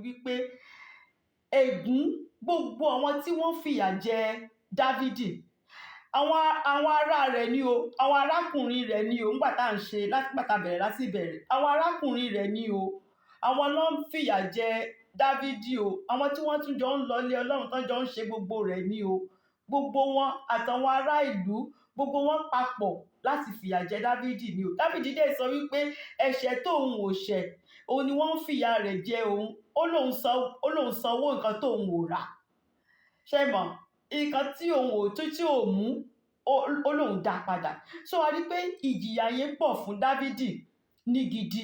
wípé ègún gbogbo àwọn tí wọ́n fìyà jẹ Dávidi, àwọn ará rẹ̀ ni o, àwọn arákùnrin rẹ̀ ni o. Ńgbà tá à ń ṣe láti tá a bẹ̀rẹ̀ láti bẹ̀rẹ̀, àwọn arákùnrin rẹ̀ ni o, àwọn ló ń fìyà jẹ Dávidi o. Àwọn tí wọ́n tún jọ ń lọ ilé Ọlọ́run, tán jọ ń ṣe gbogbo rẹ̀ ni o. Gbogbo wọn àtàwọn ará ìlú, gbogbo wọn papọ̀ láti fìyà jẹ Dávidi ni o. Dávidi dẹ̀ sọ wípé ẹ̀ṣẹ̀ tóun ò ṣẹ̀, òun ni wọ́n ń fìyà rẹ̀ jẹ òun. Ó lóun sanwó nǹkan tóun ò rà. Ṣé mọ̀, nǹkan tí òun ò tó tí ò mú, ó lóun dá padà. So a rí pé ìjìyà yẹn pọ̀ fún Dávidi ní gidi.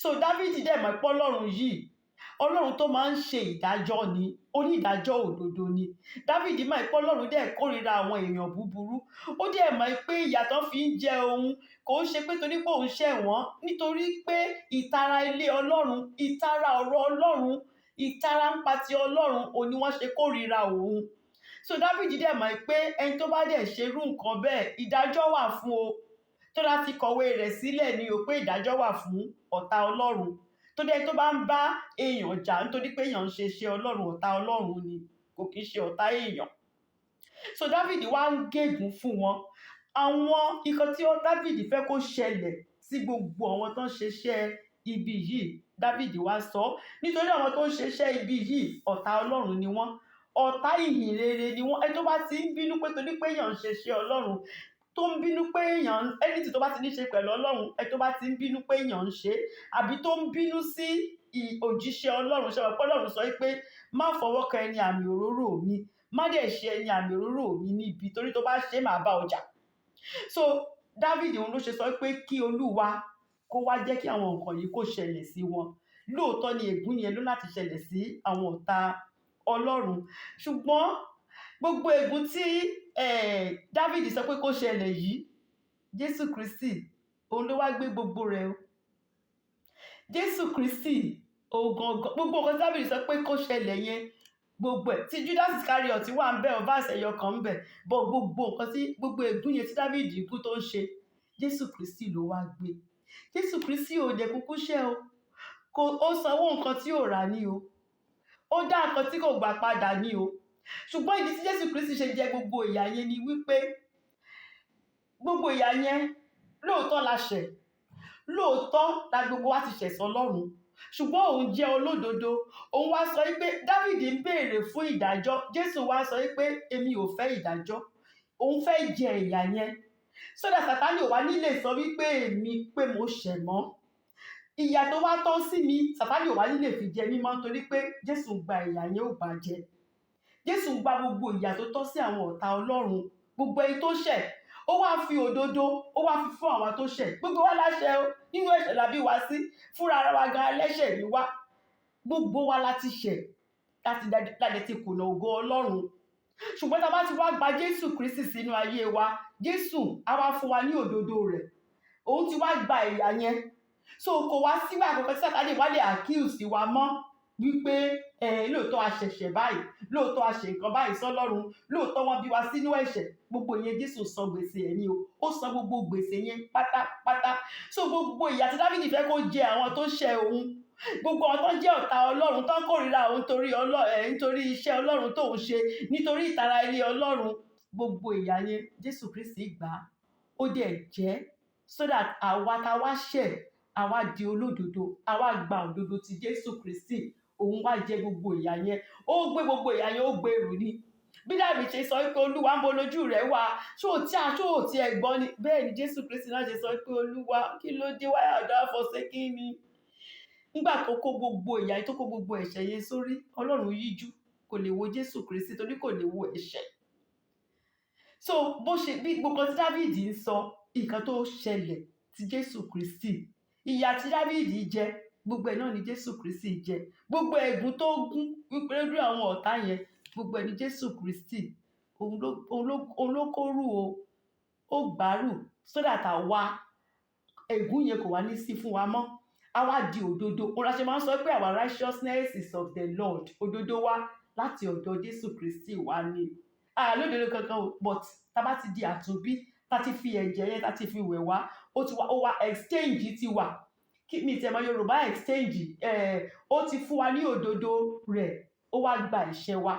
So Dávidi dẹ̀ mọ̀ pé Ọlọ́run yìí, Ọlọ́run tó máa ń ṣe ìdájọ́ ni, onídàájọ́ òdodo ni. Dávidi mọ̀ pé Ọlọ́run dẹ̀ kórìíra àwọn èèyàn búburú. Ó dẹ̀ mọ̀ pé ìyà tán fi ń jẹ òun, kò ń ṣe pé torí pé òun ṣẹ̀ wọ́n, nítorí pé ìtara ilé Ọlọ́run, ìtara ọ̀rọ̀ Ọlọ́run, ìtara ń pa ti Ọlọ́run, òun ni wọ́n ṣe kórìíra òun. So Dávidi dẹ̀ mọ̀ pé ẹni tó bá dẹ̀ ṣerú nǹkan bẹ́ẹ̀, ìdájọ́ wà fún o. Tó láti kọ̀wé rẹ̀ sílẹ̀ ni o pé ìdájọ́ wà fún ọ̀tá Ọlọ́run tó dẹ́ tó bá ń bá èèyàn jà nítorí pé èèyàn ń ṣe iṣẹ́ Ọlọ́run. Ọ̀tá Ọlọ́run ni, kò kí ń ṣe ọ̀tá èèyàn. So Dávidi wá ń gégùn fún wọn. Àwọn nǹkan tí Dávidi fẹ́ kó ṣẹlẹ̀ sí gbogbo àwọn tó ń ṣiṣẹ́ ibi yìí, Dávidi wá sọ, nítorí àwọn tó ń ṣiṣẹ́ ibi yìí, ọ̀tá Ọlọ́run ni wọ́n, ọ̀tá ìhìn rere ni wọ́n. Ẹni tó bá ti ń bínú pé torí pé èèyàn ń ṣiṣẹ́ Ọlọ́run, tó ń bínú pé èèyàn, anything tó bá ti ní ṣe pẹ̀lú Ọlọ́run, ẹni tó bá ti ń bínú pé èèyàn ń ṣe, àbí tó ń bínú sí òjíṣẹ́ Ọlọ́run, ṣe wọ́n pé Ọlọ́run sọ pé, "Má fọwọ́ kan ẹni àmì òróró mi, má dẹ̀ ṣe ẹni àmì òróró mi níbi, torí tó bá ṣe, màá bá ọjà." So David, òun ló ṣe sọ pé kí Olúwa kó wá jẹ́ kí àwọn nǹkan yìí kó ṣẹlẹ̀ sí wọn. Lóòótọ́ ni ègún yẹn ló láti ṣẹlẹ̀ sí àwọn ọ̀tá Ọlọ́run, ṣùgbọ́n gbogbo ègún tí David sọ pé kó ṣẹlẹ̀ yìí, Jésù Kristi, òun ló wá gbé gbogbo rẹ̀ o. Jésù Kristi, òun gangan, gbogbo nǹkan tí David sọ pé kó ṣẹlẹ̀ yẹn, gbogbo ẹ̀, tí Judas Iscariot wà ń bẹ̀, verse ẹyọ kan ń bẹ̀ bọ̀, gbogbo nǹkan tí, gbogbo ègún yẹn tí David kú tó ń ṣe, Jésù Kristi ló wá gbé. Jésù Kristi ò dẹ̀ kúkú ṣẹ̀ o. Kò ó sanwó nǹkan tí ò rà ní o, ó dá nǹkan tí kò gbà padà ní o. Ṣùgbọ́n ìdí tí Jésù Kristi ṣe jẹ gbogbo ìyà yẹn ni wípé gbogbo ìyà yẹn, lóòótọ́ la ṣẹ̀, lóòótọ́ la gbogbo wa ti ṣẹ̀ sọ́lọ́run, ṣùgbọ́n òun jẹ́ olódodo. Òun wá sọ wípé David ń béèrè fún ìdájọ́, Jésù wá sọ wípé èmi ò fẹ́ ìdájọ́, òun fẹ́ jẹ ìyà yẹn, so that Sátánì ò wá nílé sọ wípé èmi pé mo ṣẹ̀ mọ́. Ìyà tó wá tọ́ sí mi, Sátánì ò wá nílé fi jẹ mí mọ́, torí pé Jésù gba ìyà yẹn, ó bàjẹ́. Jésù gba gbogbo ìyà tó tọ́ sí àwọn ọ̀tá Ọlọ́run, gbogbo ẹni tó ṣẹ̀. Ó wá fi òdodo, ó wá fi fún àwọn tó ṣẹ̀. Gbogbo wa láṣẹ o, nínú ẹ̀ṣẹ̀ la bí wa sí. Fúnra ara wa gan, ẹlẹ́ṣẹ̀ ni wá. Gbogbo wa la ti ṣẹ̀, láti ti kùnà ògo Ọlọ́run. Ṣùgbọ́n tá a bá ti wá gba Jésù Kristi sínú ayé wa, Jésù á wá fún wa ní òdodo rẹ̀. Òun ti wá gba ìyà yẹn, so kò wá sígbà kankan tí Sátánì wá lè accuse wa mọ́ wípé ẹ lóòótọ́ a ṣẹ̀ṣẹ̀ báyìí, lóòótọ́ a ṣe nǹkan báyìí sọ́lọ́run, lóòótọ́ wọ́n bí wa sínú ẹ̀ṣẹ̀. Gbogbo yẹn, Jésù san gbèsè ẹ̀ ní o. Ó san gbogbo gbèsè yẹn pátápátá. So gbogbo ìyà tí Dáfídì fẹ́ kó jẹ àwọn tó ṣẹ̀ òun, gbogbo àwọn tó ń jẹ́ ọ̀tá Ọlọ́run, tó ń kórìíra òun nítorí iṣẹ́ Ọlọ́run tó ń ṣe, nítorí ìtara ilé Ọlọ́run, gbogbo ìyà yẹn, Jésù Kristi gbà á, ó dẹ̀ jẹ́, so that àwa tá wá ṣẹ̀, àwa di olódodo, àwa gba òdodo ti Jésù Kristi. Òun wá jẹ gbogbo ìyà yẹn, ó gbé gbogbo ìyà yẹn, ó gbé rù ni. Bí Dáfídì ṣe sọ pé, "Olúwa, ń bo lójú rẹ̀ wá, ṣó ò tí ẹ gbọ́ ni?" Bẹ́ẹ̀ ni Jésù Kristi náà ṣe sọ pé, "Olúwa, kí ló dé? Why art thou forsaken me?" Nígbà tó kó gbogbo ìyà yìí, tó kó gbogbo ẹ̀ṣẹ̀ yẹn sórí, Ọlọ́run yíjú, kò lè wo Jésù Kristi, torí kò lè wo ẹ̀ṣẹ̀. So bó ṣe bí gbogbo tí Dáfídì ń sọ, nǹkan tó ṣẹlẹ̀ tí Jésù Kristi, ìyà tí Dáfídì jẹ, gbogbo ẹ̀ náà ni Jésù Kristi jẹ. Gbogbo ẹ̀gún tó gún wípé lórí àwọn ọ̀tá yẹn, gbogbo ẹ̀ ni Jésù Kristi, òun ló kórù o, ó gbárù, so that àwa, ègún yẹn kò wá ní sí fún wa mọ́, a wá di òdodo. Òun la ṣe máa ń sọ pé our righteousness is of the Lord. Òdodo wa láti ọ̀dọ̀ Jésù Kristi wá ní. A lódodo kankan o, but tá bá ti di àtúnbí, tá ti fi ẹ̀jẹ̀ yẹn, tá ti fi wẹ̀ wá, ó ti wá, ó wá exchange ti wà. Kí mi tẹ̀ mọ́ Yorùbá exchange ẹ̀, ó ti fún wa ní òdodo rẹ̀, ó wá gba ẹ̀ṣẹ̀ wa.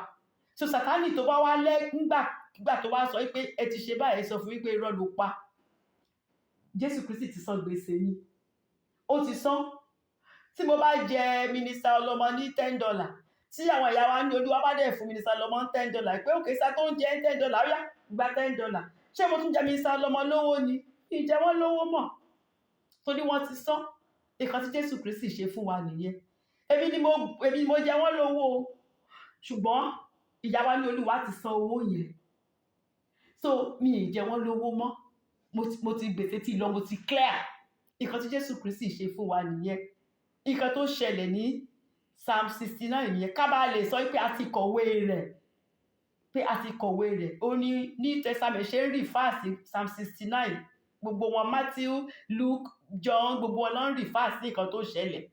So Sátánì tó bá wá lẹ́ ńgbà tó wá sọ pé ẹ ti ṣe báyìí, sọ fún wípé irọ́ ló pa. Jésù Kristi ti san gbèsè mi, ó ti san. Tí mo bá jẹ Minister Ọlọ́mọ ní $10, tí àwọn ìyá wa ní Olúwa bá dẹ̀ fún Minister Ọlọ́mọ ní $10 pé òkè sá tó ń jẹ $10, ó yá, gba $10. Ṣé mo tún jẹ Minister Ọlọ́mọ lówó ni? Ìjẹ wọ́n lówó mọ̀, torí wọ́n ti san. Nǹkan tí Jésù Kristi ṣe fún wa nìyẹn. Èmi ni mo jẹ wọ́n lówó o, ṣùgbọ́n ìyá wa ní Olúwa ti san owó yẹn, so mi ì jẹ wọ́n lówó mọ́. Mo ti gbèsè tí lọ, mo ti clear. Nǹkan tí Jésù Kristi ṣe fún wa nìyẹn. Nǹkan tó ṣẹlẹ̀ ní Psalm 69 nìyẹn. Ká bá lè sọ pé a ti kọ̀wé rẹ̀, pé a ti kọ̀wé rẹ̀, ó ní ní Testament ṣe ń refer sí Psalm 69. Gbogbo wọn, Matthew, Luke, John, gbogbo wọn ló ń refer sí nǹkan tó ṣẹlẹ̀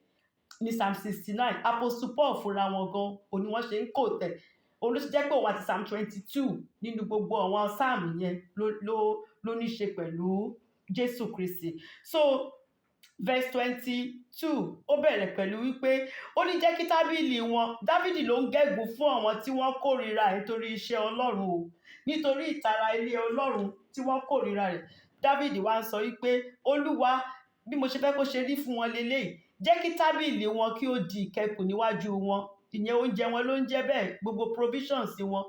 ní Psalm 69. Apostle Paul fúnra wọn gan òní wọ́n ṣe ń kò tẹ̀. Òun ló ṣe jẹ́ pé òun àti Psalm 22 nínú gbogbo àwọn psalm yẹn ló ní ṣe pẹ̀lú Jésù Kristi. So verse 22, ó bẹ̀rẹ̀ pẹ̀lú wípé ó ní jẹ́ kí tábìlì wọn. Dávìdì ló ń gégùn fún àwọn tí wọ́n kórìíra ẹ̀ nítorí iṣẹ́ Ọlọ́run o, nítorí ìtara ilé Ọlọ́run tí wọ́n kórìíra rẹ̀. Dávìdì wá ń sọ wípé, Olúwa, bí mo ṣe fẹ́ kó ṣe rí fún wọn leléyìí, jẹ́ kí tábìlì wọn kí ó di ìkẹkùn níwájú wọn. Ìyẹn oúnjẹ wọn ló ń jẹ́ bẹ́ẹ̀, gbogbo provisions wọn.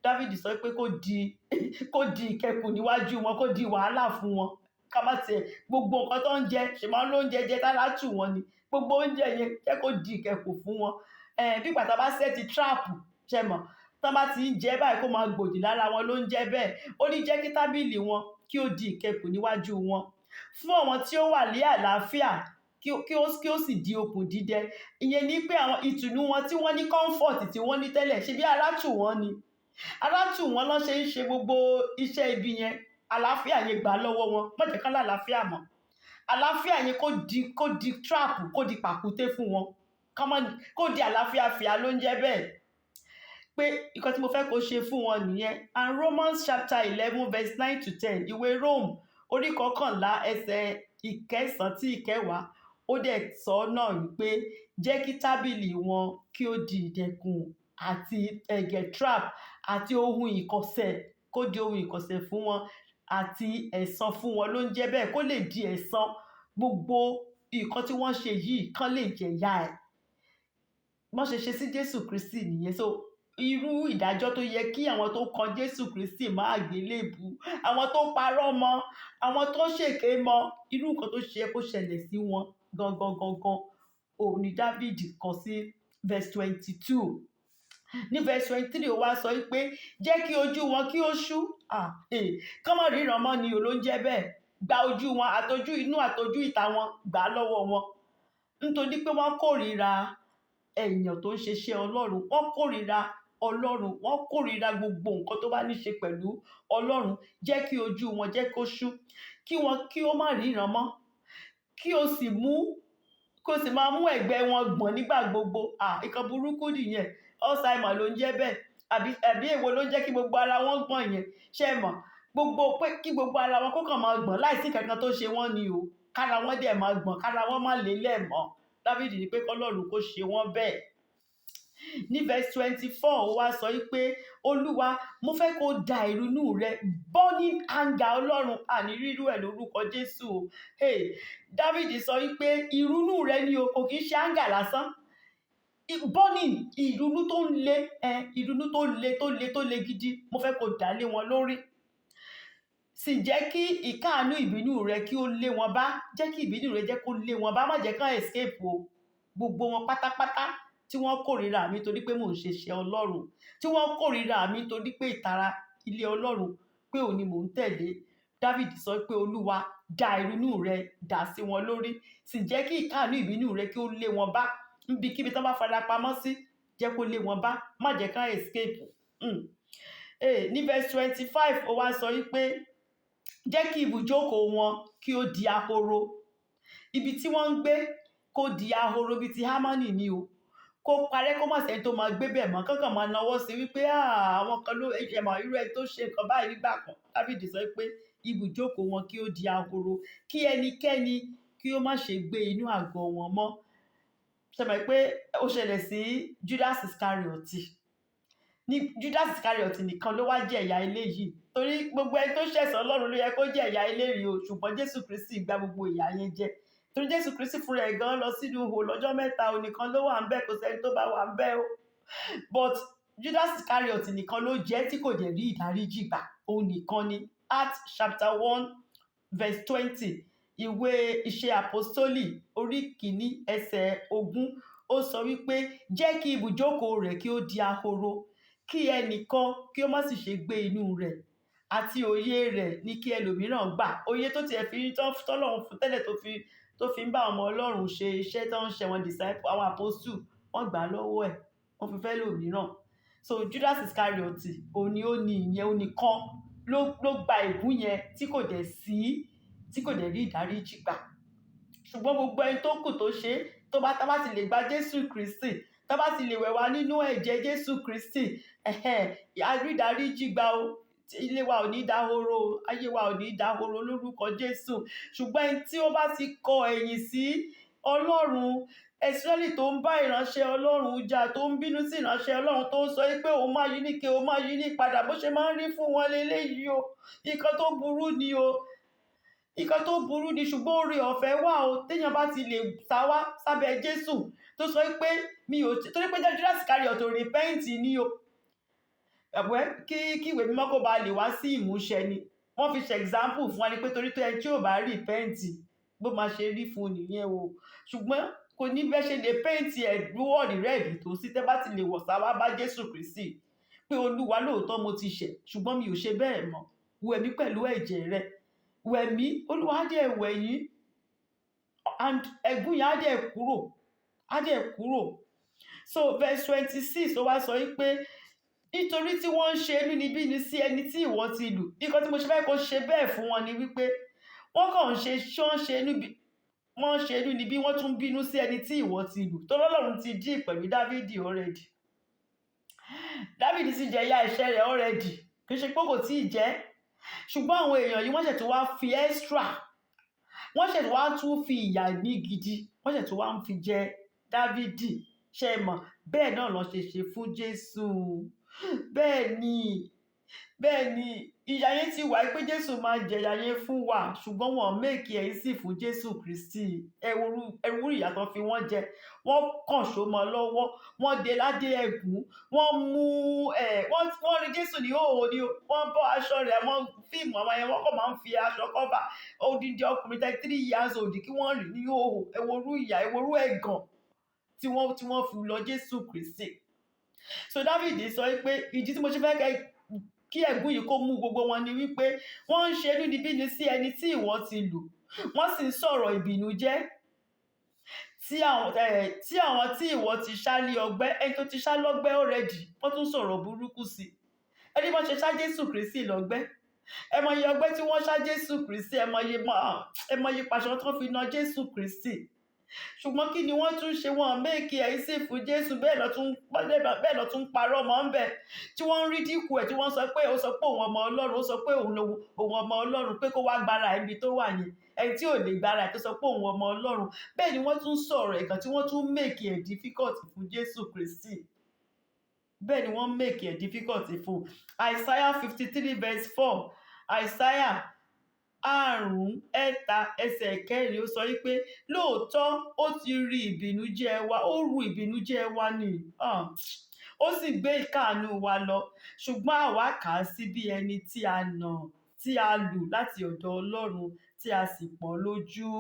Dávìdì sọ pé kó di ìkẹkùn níwájú wọn, kó di wàhálà fún wọn. Ká má tiẹ̀ gbogbo nǹkan tó ń jẹ ṣe máa ń lóúnjẹ jẹ tára tù wọ́n ni. Gbogbo oúnjẹ yẹn, jẹ́ kó di ìkẹkùn fún wọn. Bí ìgbà tá a bá set trap, ṣe mọ̀, tá bá ti ń jẹ báyìí, kó máa gbòdì lára wọn ló ń jẹ́ bẹ́ẹ̀. Ó ní jẹ́ kí tábìlì wọn kí ó di ìkẹkùn níwájú wọn, fún àwọn tí ó wà ní àlàáfíà, kí ó sì di okùn dídẹ. Ìyẹn ni pé àwọn ìtùnú wọn tí wọ́n ní, comfort tí wọ́n ní tẹ́lẹ̀, ṣe bí ara tù wọ́n ni, ara tù wọ́n lọ́ ṣe ń ṣe gbogbo iṣẹ́ ibi yẹn. Àlàáfíà yẹn, gbà lọ́wọ́ wọn, má jẹ́ kán lálàáfíà mọ́. Àlàáfíà yẹn, kó di trap, kó di pàkúté fún wọn, kó di àlàáfíà fìyà ló ń jẹ́ bẹ́ẹ̀, pé nǹkan tí mo fẹ́ kó ṣe fún wọn nìyẹn. And Romans chapter 11 verse 9 to 10, ìwé Rome orí 11, ẹsẹ̀ 9 tí 10, ó dẹ̀ sọ náà wípé jẹ́ kí tábìlì wọn kí ó di ìdẹ̀kùn àti ẹ̀gẹ̀ trap àti ohun ìkọ̀sẹ̀, kó di ohun ìkọ̀sẹ̀ fún wọn àti ẹ̀san fún wọn ló ń jẹ́ bẹ́ẹ̀. Kó lè di ẹ̀san gbogbo nǹkan tí wọ́n ṣe yìí, kán lè jẹ̀yà ẹ̀. Bọ́n ṣe ṣe sí Jésù Kristi nìyẹn. So irú ìdájọ́ tó yẹ kí àwọn tó kan Jésù Kristi máa gbélébù, àwọn tó parọ́ mọ́, àwọn tó ṣèké mọ́, irú nǹkan tó ṣe kó ṣẹlẹ̀ sí wọn gangan gangan, òun ni David kọ sí verse 22. Ní verse 23, ó wá sọ pé jẹ́ kí ojú wọn kí ó ṣú. Kán má ríran mọ́ ni ò ló ń jẹ́ bẹ́ẹ̀. Gba ojú wọn, àtọjú inú àtọjú ìta wọn, gbà á lọ́wọ́ wọn, nítorí pé wọ́n kórìíra èèyàn tó ń ṣiṣẹ́ Ọlọ́run, wọ́n kórìíra Ọlọ́run, wọ́n kórìíra gbogbo nǹkan tó bá ní ṣe pẹ̀lú Ọlọ́run. Jẹ́ kí ojú wọn, jẹ́ kó ṣú, kí wọn kí ó má ríran mọ́, kí o sì máa mú ẹ̀gbẹ́ wọn gbọ̀n nígbà gbogbo. Nǹkan burúkú nìyẹn. Alzheimer ló ń jẹ́ bẹ́ẹ̀, àbí èwo ló ń jẹ́ kí gbogbo ara wọn gbọ̀n yẹn? Ṣé ẹ mọ̀, gbogbo pé kí gbogbo ara wọn kó kàn máa gbọ̀n láìsí kankan tó ṣe wọ́n ni o, kára wọn dẹ̀ máa gbọ̀n, kára wọn má lélẹ̀ mọ́. Dáfídì ní pé kọ́lọ́run kó ṣe wọ́n bẹ́ẹ̀. Ní verse 24, ó wá sọ pé, Olúwa, mo fẹ́ kó da ìrunú rẹ, burning anger Ọlọ́run, àní rírú ẹ̀ lórúkọ Jésù o. Hey, Dáfídì sọ wípé ìrunú rẹ ni o, kò kì í ṣe anger lásán, burning, ìrunú tó ń le, ìrunú tó le, tó le, tó le gidi, mo fẹ́ kó dà lé wọn lórí. Sì jẹ́ kí ìkáàánú ìbínú rẹ kí ó lé wọn bá. Jẹ́ kí ìbínú rẹ, jẹ́ kó lé wọn bá, má jẹ́ kán escape o. Gbogbo wọn pátápátá tí wọ́n kórìíra mi torí pé mò ń ṣe iṣẹ́ Ọlọ́run, tí wọ́n kórìíra mi torí pé ìtara ilé Ọlọ́run pé òun ni mò ń tẹ̀lé. David sọ pé, Olúwa, dà ìrunú rẹ dà sí wọn lórí, sì jẹ́ kí ìkáàánú ìbínú rẹ kí ó lé wọn bá. Níbikíbi tí wọ́n bá fara pamọ́ sí, jẹ́ kó lé wọn bá, má jẹ́ kán escape. Ní verse 25, ó wá sọ wípé jẹ́ kí ibùjókòó wọn kí ó di ahoro, ibi tí wọ́n ń gbé kó di ahoro bíi ti Hámánì ni o, kó parẹ́, kó má sẹ́ni tó máa gbé bẹ̀ mọ́, kankan máa nawọ́ sí wípé àwọn kan ló ẹ mọ̀ irú ẹni tó ṣe nǹkan báyìí nígbà kan. Dáfídì sọ pé ibùjókòó wọn kí ó di ahoro, kí ẹnikẹ́ni kí ó má ṣe gbé ibẹ̀ mọ́. kí ó má ṣe gbé inú àgọ́ wọn mọ́. Ṣe mọ̀ pé ó ṣẹlẹ̀ sí Judas Iscariot? Ní Judas Iscariot nìkan ló wá jẹ ìyà eléyìí, torí gbogbo ẹni tó ṣẹ̀sán Ọlọ́run ló yẹ kó jẹ ìyà eléyìí o. Ṣùgbọ́n Jésù Kristi gba gbogbo ìyà yẹn jẹ, torí Jésù Kristi fúnra ẹ̀ gan lọ sínú ihò lọ́jọ́ 3, òun nìkan ló wà ń bẹ̀, kò sẹ́ni tó bá wà ń bẹ̀ o. But Judas Iscariot nìkan ló jẹ́ tí kò dẹ̀ rí ìdáríjì gbà, òun nìkan ni. Acts chapter 1 verse 20, ìwé Iṣẹ́ Àpọ́stólì orí 1 ẹsẹ̀ 20, ó sọ wípé, "Jẹ́ kí ibùjókòó rẹ̀ kí ó di ahoro, kí ẹnìkan kí ó má sì ṣe gbé inú rẹ̀, àti òye rẹ̀ ní kí ẹlòmíràn gbà." Òye tó tiẹ̀ fi tọ́lọ́run fún tẹ́lẹ̀, tó fi ń bá ọmọ Ọlọ́run ṣe iṣẹ́ tó ń ṣe, wọn disciple, àwọn apostle, wọ́n gbà á lọ́wọ́ ẹ̀, wọ́n fi fẹ́ lòmíràn. So Judas Iscariot, òun ni ó ní ìyẹn, òun nìkan ló gba ègún yẹn tí kò dẹ̀ rí ìdáríjì gbà. Ṣùgbọ́n gbogbo ẹni tó kù tó ṣe, tó bá tá bá ti lè gba Jésù Kristi, tá bá ti lè wẹ̀ wá nínú ẹ̀jẹ̀ Jésù Kristi, ẹ̀hẹ́n, a rí ìdáríjì gbà o. Ilé wa ò ní dahoro o, ayé wa ò ní dahoro lórúkọ Jésù. Ṣùgbọ́n ẹni tí ó bá ti kọ ẹ̀yìn sí Ọlọ́run, especially tó ń bá ìránṣẹ́ Ọlọ́run jà, tó ń bínú sí ìránṣẹ́ Ọlọ́run, tó ń sọ pé òun máa yí ní ke òun máa yí ní padà, bó ṣe máa ń rí fún wọn leléyìí o. Nǹkan tó burú ni o, nǹkan tó burú ni. Ṣùgbọ́n oore ọ̀fẹ́ wà o, téèyàn bá ti lè sá wá sábẹ́ Jésù, tó sọ pé mi ò, torí pé Judas Iscariot ò repent ni o. Ẹ̀wẹ́, kí ìwé mímọ́ kó ba lè wá sí ìmúṣẹ ni wọ́n fi ṣe example fún wa, ni pé torí tó ẹni tí ò bá repent, bó máa ṣe rí fún un nìyẹn o. Ṣùgbọ́n kò ní bẹ́ẹ̀ ṣe lè paint ẹ̀ wọ́ọ̀dì red tó sí, tẹ́ bá ti lè wọ̀ sá wá bá Jésù Kristi pé, "Olúwa, lóòótọ́ mo ti ṣẹ̀, ṣùgbọ́n mi ò ṣe bẹ́ẹ̀ mọ́. Wẹ̀ mí pẹ̀lú ẹ̀jẹ̀ rẹ, wẹ̀ mí," Olúwa á dẹ̀ wẹ̀ yín and ẹ̀gún yẹn á dẹ̀ kúrò, á dẹ̀ kúrò. So verse 26, ó wá sọ wípé, nítorí tí wọ́n ń ṣe inúnibíni sí ẹni tí ìwọ ti lù. Nǹkan tí mo ṣe fẹ́ kó ṣe bẹ́ẹ̀ fún wọn ni wípé wọ́n kàn ń ṣe ṣé wọ́n ṣe inú bí wọ́n ṣe inúnibí, wọ́n tún bínú sí ẹni tí ìwọ ti lù. Torí Ọlọ́run ti deal pẹ̀lú Dávidi already. Dávidi sì jẹ ìyà ẹ̀ṣẹ̀ rẹ̀ already, kì í ṣe pé kò tí ì jẹ́. Ṣùgbọ́n àwọn èèyàn yìí, wọ́n ṣẹ̀ tún wá fi extra, wọ́n ṣẹ̀ wá tún fi ìyà ní gidi, wọ́n ṣẹ̀ tún wá ń fi jẹ Dávidi. Ṣe mọ̀, bẹ́ẹ̀ náà lọ ṣe ṣe fún Jésù. Bẹ́ẹ̀ ni, bẹ́ẹ̀ ni, ìyà yẹn ti wà pé Jésù máa jẹ̀yà yẹn fún wa, ṣùgbọ́n wọn make ẹ̀ sí fún Jésù Kristi. Ẹwúrú ìyà tán fi wọ́n jẹ, wọ́n kàn ṣó mọ́ lọ́wọ́, wọ́n dé ládé ẹ̀gún, wọ́n mú ẹ̀ wọ́n rí Jésù ní òhò ni, wọ́n bọ́ aṣọ rẹ̀. Wọ́n fíìmù àwọn yẹn, wọ́n kàn máa ń fi aṣọ cover odindi ọkùnrin 33 years old kí wọ́n rí ní òhò. Ẹwúrú ìyà, ẹwúrú ẹ̀gàn tí wọ́n fi lọ Jésù Kristi. So David sọ pé ìdí tí mo ṣe fẹ́ kí ẹ̀gún yìí kó mú gbogbo wọn ni wípé wọ́n ń ṣe inúnibíni sí ẹni tí ìwọ ti lù, wọ́n sì ń sọ̀rọ̀ ìbìnújẹ́ tí àwọn tí ìwọ ti ṣá lé ọgbẹ́. Ẹni tó ti ṣá lọ́gbẹ́ already, wọ́n tún sọ̀rọ̀ burúkú sí ẹni bọ́n ṣe ṣá Jésù Kristi lọ́gbẹ́. Ẹ mọ iye ọgbẹ́ tí wọ́n ṣá Jésù Kristi, ẹ mọ iye pàṣán tó fi na Jésù Kristi. Ṣùgbọ́n kí ni wọ́n tún ṣe? Wọ́n make ẹ̀ sí fún Jésù. Bẹ́ẹ̀ lọ tún parọ́ mọ́ ń bẹ̀, tí wọ́n ń rí dínkù ẹ̀, tí wọ́n sọ pé ó sọ pé òun ọmọ Ọlọ́run, ó sọ pé òun ọmọ Ọlọ́run, pé kó wá gbára ibi tó wà yẹn, ẹni tí ò lè gbára ẹ̀ tó sọ pé òun ọmọ Ọlọ́run. Bẹ́ẹ̀ ni wọ́n tún sọ̀rọ̀ ẹ̀gàn, tí wọ́n tún make ẹ̀ difficult fún Jésù Kristi. Bẹ́ẹ̀ ni wọ́n make ẹ̀ difficult fún. Isaiah 53 verse 4, Isaiah 53 ẹsẹ̀ 4, ó sọ wípé, lóòótọ́ ó ti rí ìbìnújẹ́ wa, ó ru ìbìnújẹ́ wa ni, ó sì gbé ìkáàánú wa lọ, ṣùgbọ́n àwa kà á sí bí ẹni tí a nà, tí a lù láti ọ̀dọ̀ Ọlọ́run, tí a sì pọ́n lójú.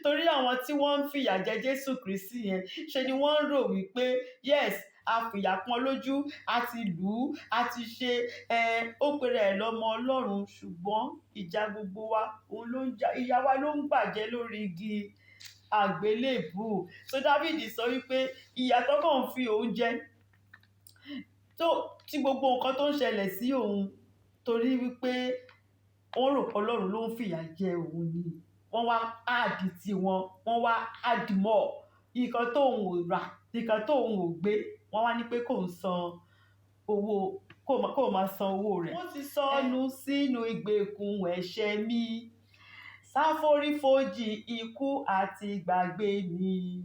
Torí àwọn tí wọ́n ń fìyà jẹ Jésù Kristi yẹn, ṣe ni wọ́n ń rò wípé yes, a fìyà pọ́n lójú, a ti lù ú, a ti ṣe ẹ ó pèrè ẹ̀ lọ́mọ Ọlọ́run, ṣùgbọ́n ìjà gbogbo wa òun ló ń jà, ìyà wa ló ń gbàjẹ́ lórí igi àgbélébùú. So David sọ wípé ìyà tó kàn ń fi òun jẹ, tó tí gbogbo nǹkan tó ń ṣẹlẹ̀ sí òun, torí wípé wọ́n rò pé Ọlọ́run ló ń fìyà jẹ òun ni. Wọ́n wá add tiwọn, wọ́n wá add more. Nǹkan tóun ò rà, nǹkan tóun ò gbé, wọ́n wá ní pé kóun san owó, kó máa san owó rẹ̀. Wọ́n ti sọnù sínú ìgbèkùn ẹ̀ṣẹ̀ mi. Sáforífojì ikú àti gbàgbé mi,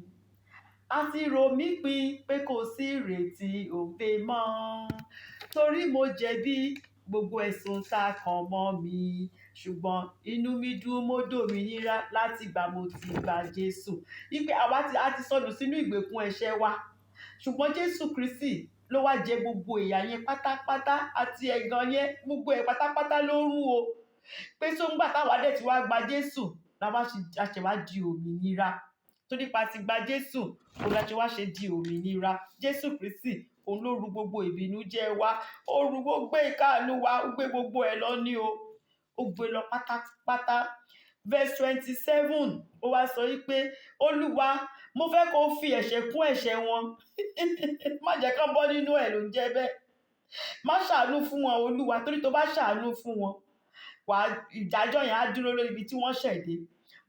àti rò mí pin pé kò sí ìrètí òde mọ́, torí mo jẹ̀bi gbogbo ẹ̀sùn tá a kàn mọ́ mi, ṣùgbọ́n inú mi dùn, mo dòmìnira láti gbà mo ti gba Jésù. Wípé àwa ti a ti sọnù sínú ìgbèkùn ẹ̀ṣẹ̀ wa, ṣùgbọ́n Jésù Kristi ló wá jẹ gbogbo ìyà yẹn pátápátá àti ẹ̀gàn yẹn, gbogbo ẹ̀ pátápátá ló rún o. Pé sóńgbà táwa dẹ̀ ti wá gba Jésù làwa ṣe wá di òmìnira. Torí pa ti gba Jésù, òun la ṣe wá ṣe di òmìnira. Jésù Kristi òun ló ru gbogbo ìbìnújẹ́ wa, ó ru gbogbo ìkáàánú wa, ó gbé gbogbo ẹ̀ lọ ní o, ó gbé lọ pátápátá. Verse 27, ó wá sọ wípé Olúwa, mo fẹ́ kó fi ẹ̀ṣẹ̀ kún ẹ̀ṣẹ̀ wọn, má jẹ́ kán bọ́ nínú ẹ̀ ló ń jẹ́ bẹ́ẹ̀. Má ṣàánú fún wọn Olúwa, torí tó bá ṣàánú fún wọn, wàá ìdájọ́ yẹn á dúró lórí ibi tí wọ́n ṣẹ̀ dé.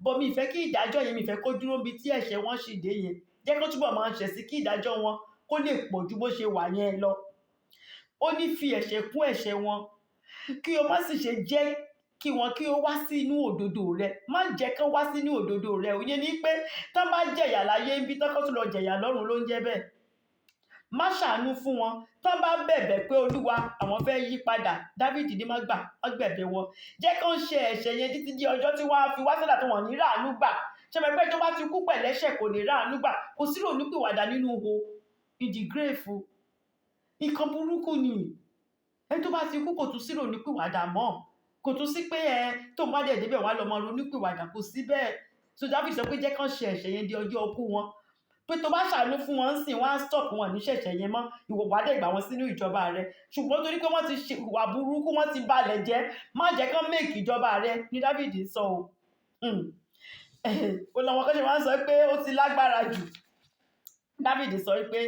Bọ́ mi ìfẹ́ kí ìdájọ́ yẹn, mi ìfẹ́ kó dúró níbi tí ẹ̀ṣẹ̀ wọn ṣì dé yẹn, jẹ́ kó túbọ̀ máa ṣẹ̀ sí kí ìdájọ́ wọn kó lè pọ̀ ju bó ṣe wà yẹn lọ. Ó ní fi ẹ̀ṣẹ̀ kún ẹ̀ṣẹ̀ wọn, kí o má sì ṣe jẹ́ kí wọn kí ó wá sí inú òdodo rẹ. Má jẹ́ kán wá sínú òdodo rẹ. Òye ni pé tán bá jẹ̀yà láyé ń bí tán kó tún lọ jẹ̀yà lọ́run ló ń jẹ́ bẹ́ẹ̀. Má ṣàánú fún wọn. Tán bá bẹ̀bẹ̀ pé Olúwa àwọn fẹ́ yí padà, Dávìdì ní má gbà, má gbẹ̀bẹ̀ wọn. Jẹ́ kán ṣe ẹ̀ṣẹ̀ yẹn títí di ọjọ́ tí wọ́n á fi wá sọ́dà tó wọ́n ní ráàánú gbà. Ṣé mo pé tó bá ti kú pẹ̀lẹ́ṣẹ̀ kò ní ráàánú gbà, kò sí ìrònúpìwàdà nínú ihò in the grave. Nǹkan burúkú ni. Ẹni tó bá ti kú kò tún sí ìrònúpìwàdà mọ́. Kò tún sí pé ẹ tó ń bá dẹ̀ débẹ̀ wá lọ mọ ronúpìwàdà, kò sí bẹ́ẹ̀. So David sọ pé jẹ́ kán ṣe ẹ̀ṣẹ̀ yẹn di ọjọ́ ikú wọn. Pé tó bá ṣàánú fún wọn ń sìn, wọ́n á stop wọn ní ṣẹ̀ṣẹ̀ yẹn mọ́, ìwọ wàá dẹ̀ gbà wọ́n sínú ìjọba rẹ. Ṣùgbọ́n torí pé wọ́n ti ṣe ìwà burúkú, wọ́n ti balẹ̀ jẹ́, má jẹ́ kán make ìjọba rẹ ní David sọ o. Ó lọ́wọ́ kan ṣe máa ń sọ pé ó ti lágbára jù. David sọ pé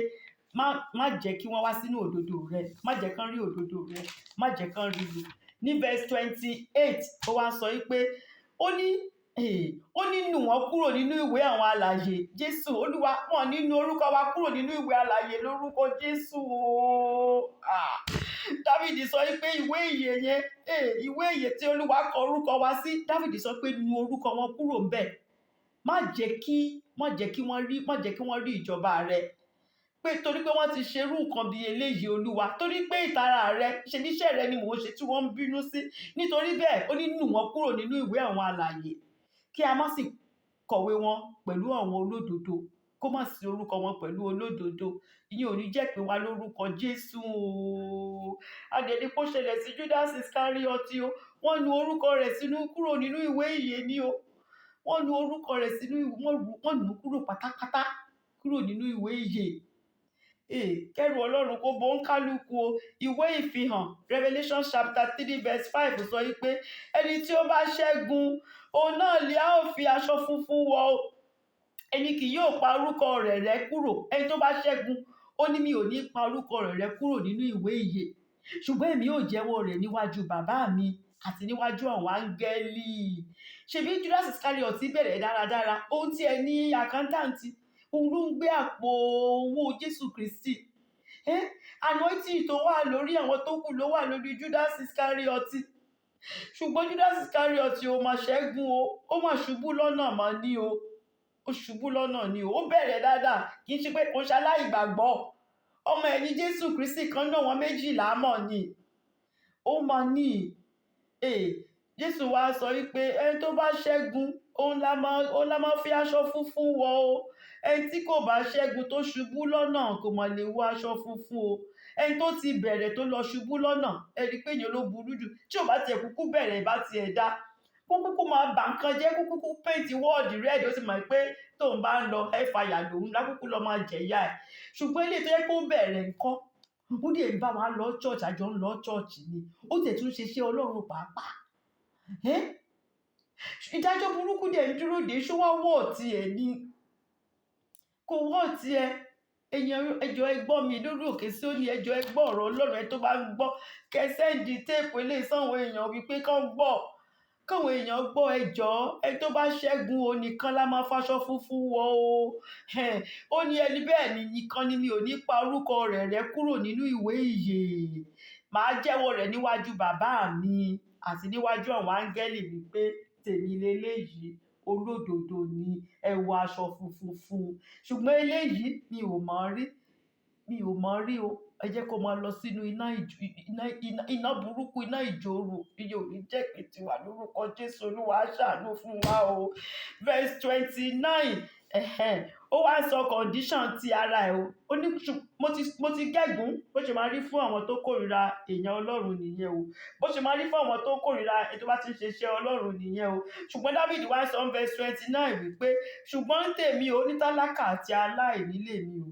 má jẹ́ kí wọ́n wá sínú òdodo rẹ, má jẹ́ kán rí òdodo rẹ, má jẹ́ kán rí lò. Ní verse 28, ó wá sọ pé ó ní nù wọ́n kúrò nínú ìwé àwọn alààyè. Jésù Olúwa, wọ́n nínú orúkọ wa kúrò nínú ìwé alààyè lórúkọ Jésù o. David sọ pé ìwé ìyè yẹn, ìwé ìyè tí Olúwa kọ orúkọ wa sí, David sọ pé nu orúkọ wọn kúrò ńbẹ̀. Má jẹ́ kí wọ́n rí, má jẹ́ kí wọ́n rí ìjọba rẹ. Pé torí pé wọ́n ti ṣerú nǹkan bí eléyìí Olúwa, torí pé ìtara rẹ ṣe níṣẹ́ rẹ ni mò ń ṣe tí wọ́n ń bínú sí. Nítorí bẹ́ẹ̀ ó ní nù wọ́n kúrò nínú ìwé àwọn alààyè, kí a má sì kọ̀wé wọn pẹ̀lú àwọn olódodo, kó má sí orúkọ wọn pẹ̀lú olódodo. Ìyẹn ò ní jẹ́ pé wa lórúkọ Jésù o. Adẹ̀ni kó ṣẹlẹ̀ sí Judas Iscariot o. Wọ́n nu orúkọ rẹ̀ sínú kúrò nínú ìwé ìyè ni o. Wọ́n nu orúkọ rẹ̀ sínú wọ́n nù kúrò pátápátá kúrò nínú ìwé ìyè. Kẹ́rù Ọlọ́run kó bo ń kálukú o. Ìwé ìfihàn Revelation chapter 3 verse 5 sọ wípé ẹni tí ó bá ṣẹ́gun, òun náà lè a ó fi aṣọ funfun wọ̀ o. Ẹni kì yóò pa orúkọ rẹ̀ rẹ́ kúrò. Ẹni tó bá ṣẹ́gun, ó ní mi ò ní pa orúkọ rẹ̀ rẹ́ kúrò nínú ìwé ìyè, ṣùgbọ́n èmi yóò jẹ́wọ́ rẹ̀ níwájú bàbá mi àti níwájú àwọn áńgẹ́lì. Ṣebí Judas Iscariot bẹ̀rẹ̀ dáradára, ohun tí ẹ ní àkántàǹtì, òun ló ń gbé àpò owó Jésù Kristi. Anointing tó wà lórí àwọn tó kù ló wà lórí Judas Iscariot. Ṣùgbọ́n Judas Iscariot ò mà ṣẹ́gun o, ó mà ṣubú lọ́nà mà ní o. Ó ṣubú lọ́nà ni o. Ó bẹ̀rẹ̀ dáadáa, kì í ṣe pé kò ṣe aláìgbàgbọ́. Ọmọ ẹ̀yìn Jésù Kristi kan náà wọ́n méjìlá mọ̀ ni. Ó máa ní. Jésù wá sọ wípé ẹni tó bá ṣẹ́gun, òun la máa fi aṣọ funfun wọ̀ o. Ẹni tí kò bá ṣẹ́gun tó ṣubú lọ́nà kò mà lè wọ aṣọ funfun o. Ẹni tó ti bẹ̀rẹ̀ tó lọ ṣubú lọ́nà, ẹ rí pé ìyẹn ló burú jù. Tí ò bá tiẹ̀ kúkú bẹ̀rẹ̀ bá tiẹ̀ dá, kó kúkú máa bà nǹkan jẹ́, kó kúkú paint wọ́ọ̀dì red, ó sì mọ̀ pé tóun bá ń lọ hellfire lòun lákúkú lọ máa jẹ̀yà ẹ̀. Ṣùgbọ́n eléyìí tó yẹ kó bẹ̀rẹ̀ ńkọ́, ó dẹ̀ ń bá wa lọ church, àjọ ń lọ church ni, ó tẹ̀ tún ṣe iṣẹ́ Ọlọ́run pàápàá. Ìdájọ́ burúkú dẹ̀ ń dúró dè, ṣó wá wọ̀ tiẹ̀ ni? Kò wọ́ tiẹ̀. Èèyàn ẹjọ́ ẹ gbọ́ mi lórí òkè Síónì, ẹjọ́ ẹ gbọ́ ọ̀rọ̀ Ọlọ́run, ẹ tó bá ń gbọ́, kẹ́ send tape eléyìí sáwọn èèyàn wípé kán gbọ́, káwọn èèyàn gbọ́. Ẹjọ́ ẹ tó bá ṣẹ́gun, òun nìkan la máa faṣọ funfun wọ̀ o. Ó ní ẹni bẹ́ẹ̀ ni nìkan ni mi ò ní pa orúkọ rẹ̀ rẹ́ kúrò nínú ìwé ìyè. Màá jẹ́wọ́ rẹ̀ níwájú bàbá mi àti níwájú àwọn áńgẹ́lì wípé Tèmi leléyìí, olódodo ni, ẹ wọ aṣọ funfun fún un. Ṣùgbọ́n eléyìí, mi ò mọ̀ rí, mi ò mọ̀ rí o. Ẹ jẹ́ kó máa lọ sínú iná ìjò, iná, iná, iná burúkú, iná ìjòrò. Iye ò ní jẹ́ kí tiwa lórúkọ Jésù. Olúwa á ṣàánú fún wa o. Verse 29, ẹ̀hẹ́n, ó wá sọ condition ti ara ẹ̀ o. Ó ní mo ti gégùn. Bó ṣe máa rí fún àwọn tó kórìíra èèyàn Ọlọ́run nìyẹn o. Bó ṣe máa rí fún àwọn tó kórìíra ẹni tó bá ti ń ṣe iṣẹ́ Ọlọ́run nìyẹn o. Ṣùgbọ́n David wá sọ ní verse 29 wípé, ṣùgbọ́n tèmi o, ní tálákà àti aláìní lèmi o.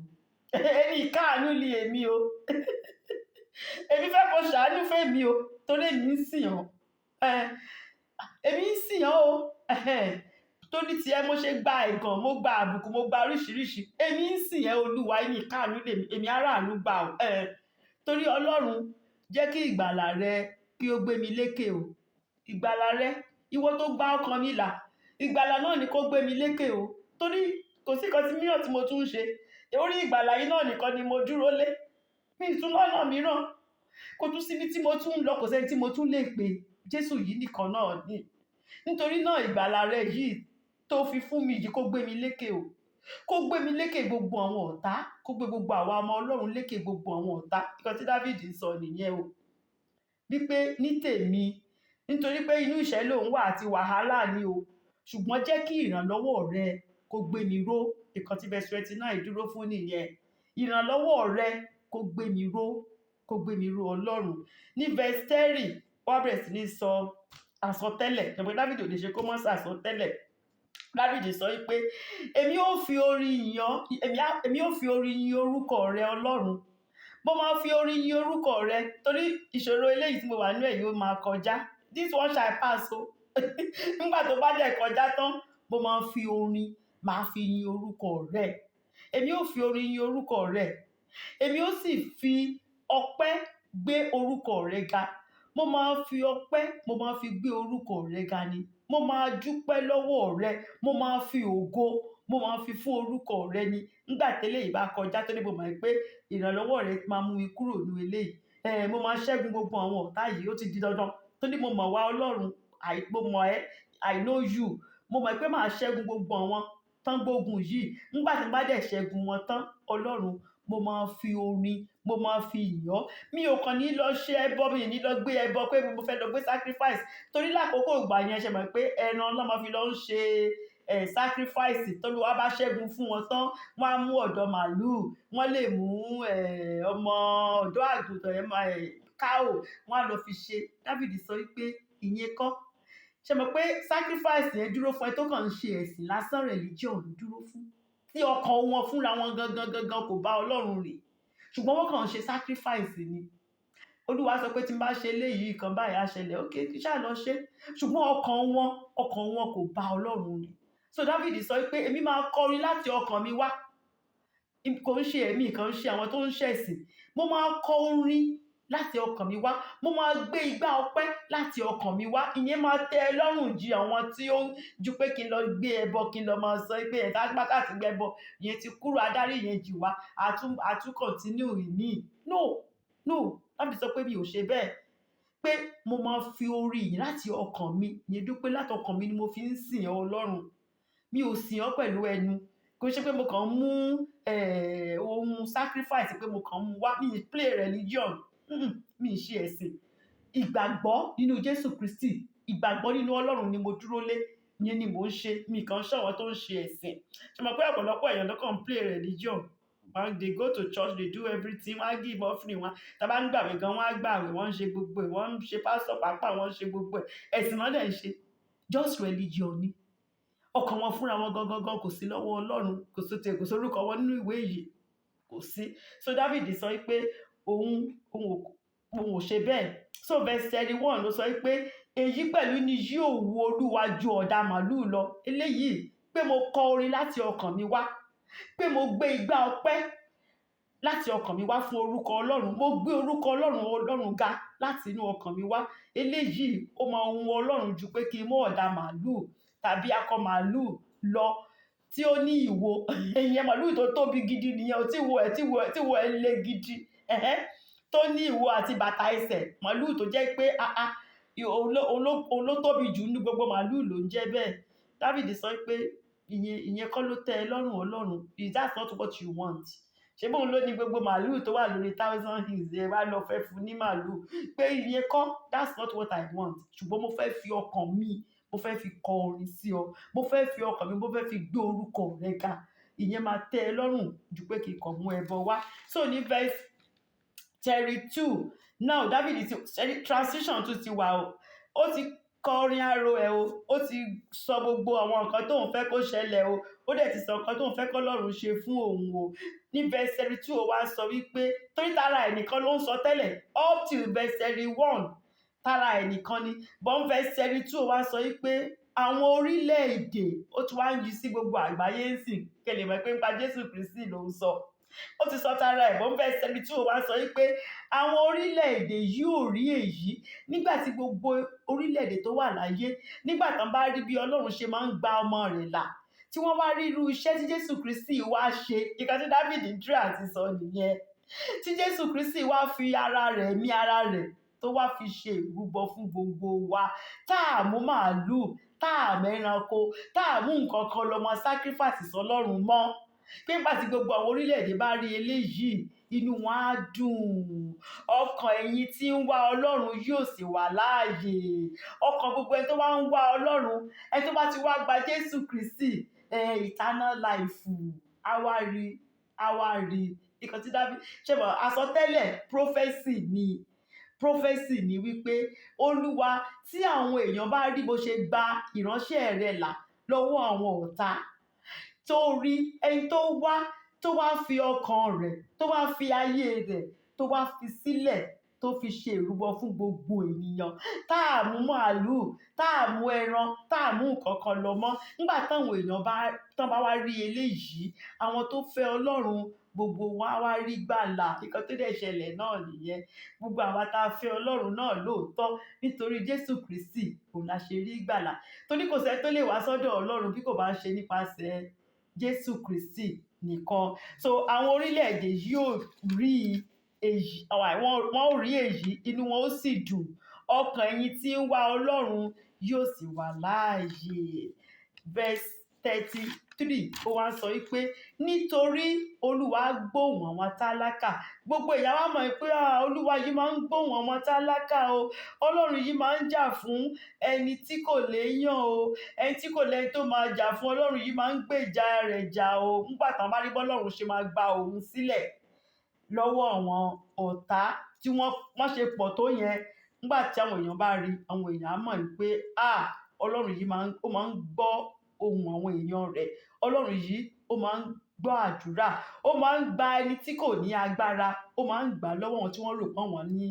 Ẹni ìkáàánú ni èmi o. Èmi fẹ́ kó ṣàánú fẹ́mi o, torí èmi ń sìn ọ́. Èmi ń sìn ọ́ o. Torí tí ẹ mo ṣe gba ẹ̀gàn, mo gba àbùkù, mo gba oríṣiríṣi. Èmi ń sìn ẹ́, Olúwa, ẹni ìkáàánú lèmi, èmi aráàánú gbà o. Torí Ọlọ́run, jẹ́ kí ìgbàlà rẹ kí ó gbé mi lékè o. Ìgbàlà rẹ, ìwọ tó gba ọkàn mi là, ìgbàlà náà ni kó gbé mi lékè o. Torí kò sí nǹkan tí mìíràn tí mo tún ń ṣe. Orí ìgbàlà yìí náà nìkan ni mo dúró lé. Mi ì tún lọ́nà mìíràn. Kò tún síbi tí mo tún ń lọ, kò sẹ́ni tí mo tún lè pè. Jésù yìí nìkan náà ni. Nítorí náà, ìgbàlà rẹ yìí tó fi fún mi yìí, kó gbé mi lékè o. Kó gbé mi lékè gbogbo àwọn ọ̀tá. Kó gbé gbogbo àwa ọmọ Ọlọ́run lékè gbogbo àwọn ọ̀tá. Nǹkan tí David ń sọ nìyẹn o. Wípé ní tèmi, nítorí pé inú ìṣẹ́ lòun wà àti wàhálà ni o. Ṣùgbọ́n jẹ́ kí ìrànlọ́wọ́ rẹ kó gbé mi ró. Nǹkan tí verse 29 dúró fún nìyẹn. Ìrànlọ́wọ́ rẹ kó gbé mi ró, kó gbé mi ró, Ọlọ́run. Ní verse 30, ó wá bẹ̀rẹ̀ sí ní sọ àsọtẹ́lẹ̀. Ṣùgbọ́n David ò lè ṣe kó má sọ àsọtẹ́lẹ̀. David sọ wípé, èmi ó fi orin yìn ọ́, èmi ó fi orin yìn orúkọ rẹ, Ọlọ́run. Mo máa fi orin yìn orúkọ rẹ, torí ìṣòro eléyìí tí mo wà nínú ẹ̀ yóò máa kọjá. This one shall pass o. Nígbà tó bá dẹ̀ kọjá tán, mo máa fi orin, máa fi yin orúkọ rẹ. Èmi ó fi orin yin orúkọ rẹ. Èmi ó sì fi ọpẹ́ gbé orúkọ rẹ ga. Mo máa fi ọpẹ́, mo máa fi gbé orúkọ rẹ ga ni. Mo máa dúpẹ́ lọ́wọ́ rẹ. Mo máa fi ògo, mo máa fi fún orúkọ rẹ ni. Nígbà tí eléyìí bá kọjá, torí mo mọ̀ pé ìrànlọ́wọ́ rẹ máa mú mi kúrò nínú eléyìí. Mo máa ṣẹ́gun gbogbo àwọn ọ̀tá yìí, ó ti di dandan. Torí mo mọ̀ wá Ọlọ́run, mo mọ̀ ẹ́, I know you. Mo mọ̀ pé màá ṣẹ́gun gbogbo àwọn tán gbógun yìí. Nígbà tí n bá dẹ̀ ṣẹ́gun wọn tán, Ọlọ́run, mo máa fi orin, mo máa fi yìn ọ́. Mi ò kàn ní lọ ṣe ẹbọ, mi ò ní lọ gbé ẹbọ pé mo fẹ́ lọ gbé sacrifice. Torí lákòókò ìgbà yẹn, ṣe mọ̀ pé ẹran ló máa fi lọ ń ṣe sacrifice. Tolúwa bá ṣẹ́gun fún wọn tán, wọ́n á mú ọ̀dọ́ màlúù, wọ́n lè mú ọmọ ọ̀dọ́ àgùntàn, cow, wọ́n á lọ fi ṣe. David sọ wípé ìyẹn kọ́. Ṣé mọ̀ pé sacrifice yẹn dúró fún ẹ tó kàn ń ṣe ẹ̀sìn lásán, religion ló dúró fún. Tí ọkàn wọn fúnra wọn gangan gangan kò bá Ọlọ́run rìn. Ṣùgbọ́n wọ́n kàn ń ṣe sacrifice ni. Olúwa sọ pé tí n bá ṣe eléyìí, nǹkan báyìí á ṣẹlẹ̀. Okay, ṣá lọ ṣe. Ṣùgbọ́n ọkàn wọn kò bá Ọlọ́run rìn. So David sọ wípé èmi máa kọrin láti ọkàn mi wá. Kò ń ṣe èmi kàn ń ṣe àwọn tó ń ṣẹ̀sìn. Mo máa kọ orin láti ọkàn mi wá. Mo máa gbé igbá ọpẹ́ láti ọkàn mi wá. Ìyẹn máa tẹ́ ẹ lọ́rùn ju àwọn tí ó ń ju pé kí n lọ gbé ẹbọ, kí n lọ máa sọ pé ẹ̀ta pátá àti gbé ẹbọ. Ìyẹn ti kúrò, adarí yẹn jì wá. Àtún continue ìmíì. No, no. David sọ pé mi ò ṣe bẹ́ẹ̀. Pé mo máa fi orin yìí láti ọkàn mi. Ìyẹn dúpẹ́, láti ọkàn mi ni mo fi ń sìn ọ́, Ọlọ́run. Mi ò sìn ọ́ pẹ̀lú ẹnu. Kò ṣe pé mo kàn ń mú ohun sacrifice, pé mo kàn ń mú wá. Mi ì play religion. Mi ì ṣe ẹ̀sìn. Ìgbàgbọ́ nínú Jésù Kristi, ìgbàgbọ́ nínú Ọlọ́run ni mo dúró lé. Ìyẹn ni mò ń ṣe. Mi kàn ń ṣe àwọn tó ń ṣe ẹ̀sìn. Ṣé mọ̀ pé ọ̀pọ̀lọpọ̀ èèyàn ló kàn ń play religion? Wọ́n, they go to church, they do everything, wọ́n á give offering wọn. Tí a bá ń gbàwẹ̀ gan, wọ́n á gbàwẹ̀, wọ́n ń ṣe gbogbo ẹ̀, wọ́n ń ṣe pastor pàápàá, wọ́n ń ṣe gbogbo ẹ̀. Ẹ̀sìn náà dẹ̀ ń ṣe. Just religion ni. Ọkàn wọn fúnra wọn gangan gan kò sí lọ́wọ́ Ọlọ́run. Kò sí kò sí orúkọ wọn nínú ìwé yìí. Kò sí. So David sọ wípé òun ò ṣe bẹ́ẹ̀. So verse 31 ló sọ wípé èyí pẹ̀lú ni yóò wu Olúwa ju ọ̀dà màlúù lọ. Eléyìí pé mo kọ orin láti ọkàn mi wá. Pé mo gbé igbá ọpẹ́ láti ọkàn mi wá fún orúkọ Ọlọ́run. Mo gbé orúkọ Ọlọ́run, Ọlọ́run ga láti inú ọkàn mi wá. Eléyìí ó máa ń wu Ọlọ́run ju pé kí n mú ọ̀dà màlúù tàbí akọ màlúù lọ tí ó ní ìwo. Ìyẹn màlúù tó tóbi gidi nìyẹn o, tí ìwo ẹ̀ le gidi. Tó ní ìwo àti bàtà ẹsẹ̀. Màlúù tó jẹ́ pé Òun ló tóbi jù nínú gbogbo màálù ló ń jẹ́ bẹ́ẹ̀. Dáfídì sọ pé ìyẹn kọ́ ló tẹ́ ẹ lọ́rùn, Ọlọ́run. Is that not what you want? Ṣé bóun ló ní gbogbo màálù tó wà lórí Thousand Hills? Ẹ wá lọ fẹ́ fún ní màálù pé ìyẹn kọ́, that's not what I want, ṣùgbọ́n mo fẹ́ fi ọkàn mi, mo fẹ́ fi kọ orin sí ọ, mo fẹ́ fi ọkàn mi, mo fẹ́ fi gbé orúkọ rẹ ga. Ìyẹn máa tẹ́ ẹ lọ́rùn ju pé kí n kàn mú ẹbọ wá. So ní verse 32 now, David ti transition tún ti wà o. Ó ti kọrin arò ẹ̀ o, ó ti sọ gbogbo àwọn nǹkan tóun fẹ́ kó ṣẹlẹ̀ o, ó dẹ̀ ti sọ nǹkan tóun fẹ́ kọ́lọ́run ṣe fún òun o. Ní verse 32, ó wá sọ wípé torí tara ẹ̀ nìkan ló ń sọ tẹ́lẹ̀, up till verse 31, tara ẹ̀ nìkan ni, but verse 32, ó wá sọ wípé àwọn orílẹ̀-èdè, ó tún wá ń yí sí gbogbo àgbáyé ń sìn kẹlẹ̀ mọ̀ pé nípa Jésù Kristi ló ń sọ. Ó ti sọ tara ẹ̀, but verse 32, ó wá sọ wípé àwọn orílẹ̀-èdè yóò rí èyí. Nígbà tí gbogbo orílẹ̀-èdè tó wà láyé, nígbà tán bá rí bí Ọlọ́run ṣe máa ń gba ọmọ rẹ̀ là, tí wọ́n wá rí irú iṣẹ́ tí Jésù Kristi wá ṣe, ìkan tí Dáfídì ń try àti sọ nìyẹn, tí Jésù Kristi wá fi ara rẹ̀, mí ara rẹ̀, tó wá fi ṣe ìrúbọ fún gbogbo wa, tá a mú màálù, tá a mẹ́ranko, tá a mú nǹkan kan lọ mọ sacrifice sọlọ́run mọ́, pé nígbà tí gbogbo àwọn orílẹ̀-èdè bá rí eléyìí, inú wọn á dùn, ọkàn ẹ̀yin tí ń wá Ọlọ́run yóò sì wà láàyè. Ọkàn gbogbo ẹni tó bá ń wá Ọlọ́run, ẹni tó bá ti wá gba Jésù Kristi, eternal life, á wá rí, á wá rí. Nǹkan tí Dáfídì ṣe mọ̀, àsọtẹ́lẹ̀, prophecy ni, prophecy ni wípé Olúwa, tí àwọn èèyàn bá rí bó ṣe gba ìránṣẹ́ rẹ̀ là lọ́wọ́ àwọn ọ̀tá, tó rí ẹni tó wá, tó wá fi ọkàn rẹ̀, tó wá fi ayé rẹ̀, tó wá fi sílẹ̀, tó fi ṣe ìrúbọ fún gbogbo ènìyàn, tá a mú màálùú, tá a mú ẹran, tá a mú nǹkan kan lọ mọ́, nígbà táwọn èèyàn bá tán bá wá rí eléyìí, àwọn tó fẹ́ Ọlọ́run, gbogbo wa wá rí gbàlà. Nǹkan tó dẹ̀ ṣẹlẹ̀ náà nìyẹn. Gbogbo àwa tá a fẹ́ Ọlọ́run náà lóòótọ́, nítorí Jésù Kristi òun la ṣe rí gbàlà, torí kò sẹ́ni tó lè wá sọ́dọ̀ Ọlọ́run bí kò bá ń ṣe nípasẹ̀ Jésù Kristi nìkan. So àwọn orílẹ̀-èdè yóò rí èyí, wọ́n ó rí èyí, inú wọn ó sì dùn, ọkàn ẹ̀yin tí ń wá Ọlọ́run yóò sì wà láàyè. Verse 33, ó wá ń sọ wípé nítorí Olúwa gbóhùn àwọn tálákà. Gbogbo ìyá wa mọ̀ pé Olúwa yìí máa ń gbóhùn àwọn tálákà o, Ọlọ́run yìí máa ń jà fún ẹni tí kò léèyàn o, ẹni tí kò lẹ́ni tó máa jà fún, Ọlọ́run yìí máa ń gbèjà rẹ̀ jà o. Nígbà tán bá rí bọ́lọ́run ṣe máa gba òun sílẹ̀ lọ́wọ́ àwọn ọ̀tá tí wọ́n ṣe pọ̀ tó yẹn, nígbà tí àwọn èèyàn bá rí, àwọn èèyàn á mọ̀ wípé Ọlọ́run yìí ó máa ń gbọ́ ohùn àwọn èèyàn rẹ̀, Ọlọ́run yìí ó máa ń gbọ́ àdúrà, ó máa ń gba ẹni tí kò ní agbára, ó máa ń gbà lọ́wọ́ àwọn tí wọ́n rò pé wọ́n ní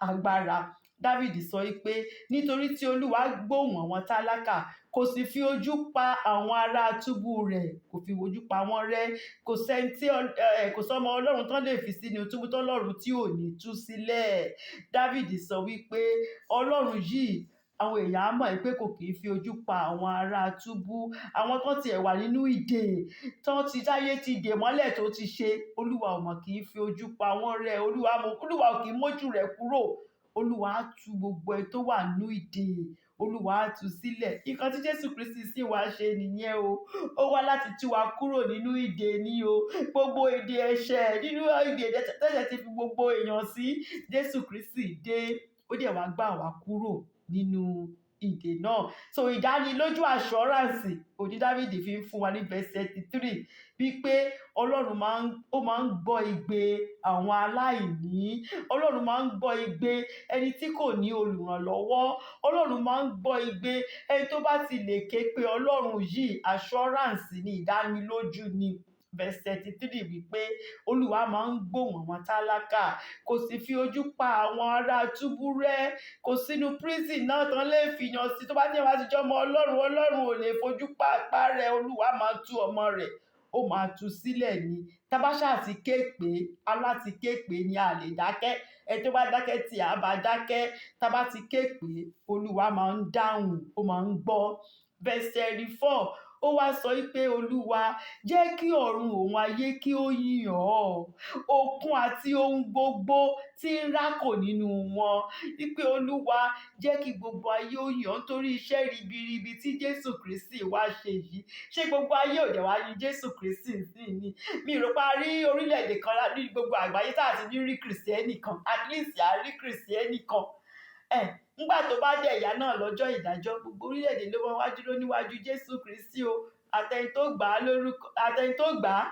agbára. Dávìdì sọ wípé nítorí tí Olúwa gbóhùn àwọn tálákà, kò sì fi ojú pa àwọn ará túbú rẹ̀, kò fi ojú pa wọ́n rẹ́. Kò sẹ́ni tí kò sọ́mọ Ọlọ́run tán lè fi sínú túbú tọ́lọ́run tí ò ní tú sílẹ̀. Dávìdì sọ wípé Ọlọ́run yìí, àwọn èèyàn á mọ̀ pé kò kì í fi ojú pa àwọn ará túbú, àwọn tó tiẹ̀ wà nínú ìdè, tó ti táyé ti dè mọ́lẹ̀ tó ti ṣe, Olúwa ò mọ̀ kì í fi ojú pa wọ́n rẹ́. Olúwa ò kì í mójú rẹ̀ kúrò. Olúwa á tú gbogbo ẹ tó wà nínú ìdè, Olúwa á tú sílẹ̀. Nǹkan tí Jésù Kristi sì wá ṣe nìyẹn o. Ó wá láti tú wa kúrò nínú ìdè ní o, gbogbo ìdè ẹ̀ṣẹ̀, nínú ìdè tẹ́ṣẹ̀ ti fi gbogbo èèyàn sí. Jésù Kristi dé, ó dẹ̀ wá gbà wá kúrò nínú ìdè náà. So ìdánilójú, assurance òní Dávìdì fi ń fún wa ní verse 33 wípé Ọlọ́run máa ń ó máa ń gbọ́ igbe àwọn aláìní, Ọlọ́run máa ń gbọ́ igbe ẹni tí kò ní olùrànlọ́wọ́, Ọlọ́run máa ń gbọ́ igbe ẹni tó bá ti lè ké pé Ọlọ́run yìí. Assurance ní, ìdánilójú ni, verse 33, wípé Olúwa máa ń gbóhùn àwọn tálákà, kò sì fi ojú pa àwọn ará túbú rẹ́. Kò sínú prison náà tán lè fìyàn sí, tó bá ní àwọn àtijọ́ ọmọ Ọlọ́run, Ọlọ́run ò lè fojú pa rẹ̀. Olúwa máa tú ọmọ rẹ̀, ó máa tú sílẹ̀ ni. Tábáṣà ti ké pé aláti ké pé ni a lè dákẹ́. Ẹni tó bá dákẹ́ tí a bá dákẹ́, tá bá ti ké pé, Olúwa máa ń dáhùn, ó máa ń gbọ́. Verse 34. Ó wá sọ pé, Olúwa, jẹ́ kí ọ̀run òun ayé kí ó yìn ọ́, òkun àti ohun gbogbo tí ń rákò nínú wọn. Wípé Olúwa, jẹ́ kí gbogbo ayé ó yìn ọ́ nítorí iṣẹ́ ribiribi tí Jésù Kristi wá ṣe yìí. Ṣé gbogbo ayé ò dẹ̀ wá yin Jésù Kristi sí ni? Mi ò rò pé a rí orílẹ̀-èdè kan ní gbogbo àgbáyé tá a ti ní rí Kìrìsìtẹ́nì kan. At least a rí Kìrìsìtẹ́nì kan. Ẹ̀ nígbà tó bá dẹ̀ yá náà lọ́jọ́ ìdájọ́, gbogbo orílẹ̀-èdè ló máa wá dúró níwájú Jésù Kristi o. Àtẹni tó gbà á lórúkọ, àtẹni tó gbà á,